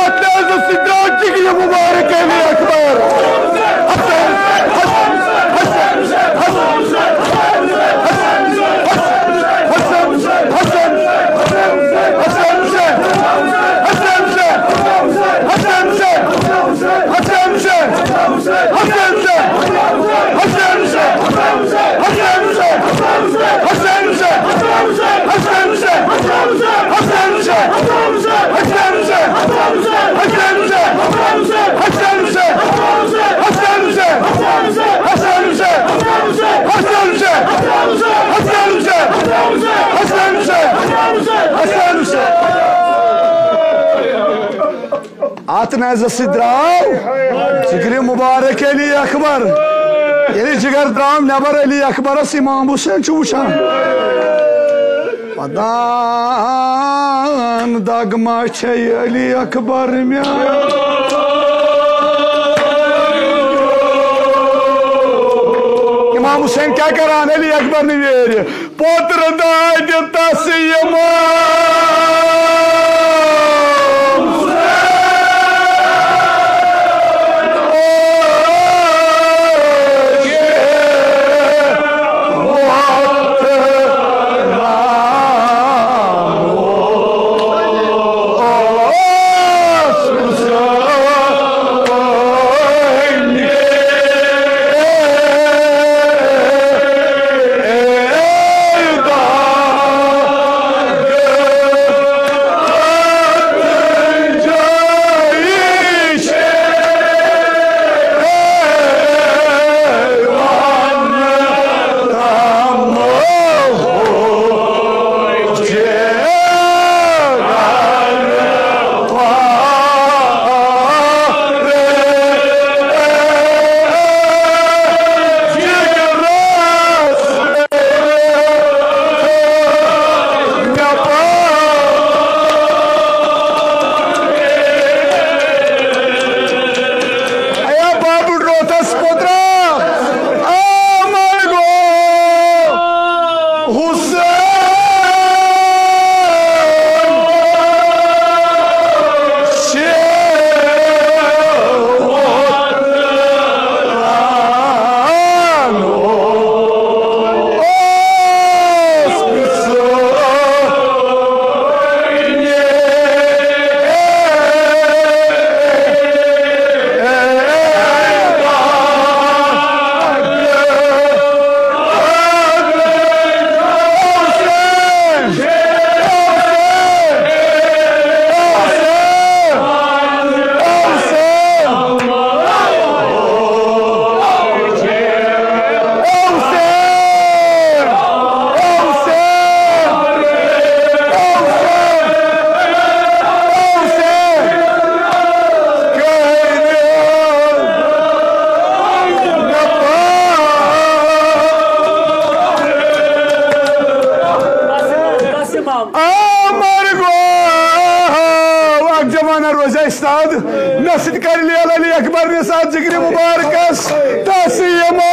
اتھ نیزس سۭتۍ درٛاو جگرِ مبارک علی اکبر۔ حسن، حسن، حسن، حسن، اتھ نظرِ سۭتۍ درٛاو ذِکرِ مُبارک علی اکبر۔ ییٚلہِ جگر درٛاو نٮ۪بر علی اکبرس، امام حسین چھُ وٕچھان۔ پدان دگ ما چھے علی اکبر مےٚ۔ امام حسین کیٛاہ کران؟ علی اکبر نہٕ ویرِ۔ پوترٕ دادِ تس یِمو۔ ایا بابُل روتس پوترا، آ مر گو حسین۔ آ مر گو، اکھ جوانہ روزِ استاد، مےٚ سۭتۍ کر لیل علی اکبر نِس اتھ ذِکرِ مُبارکس تس یِمو۔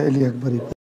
علی اکبر۔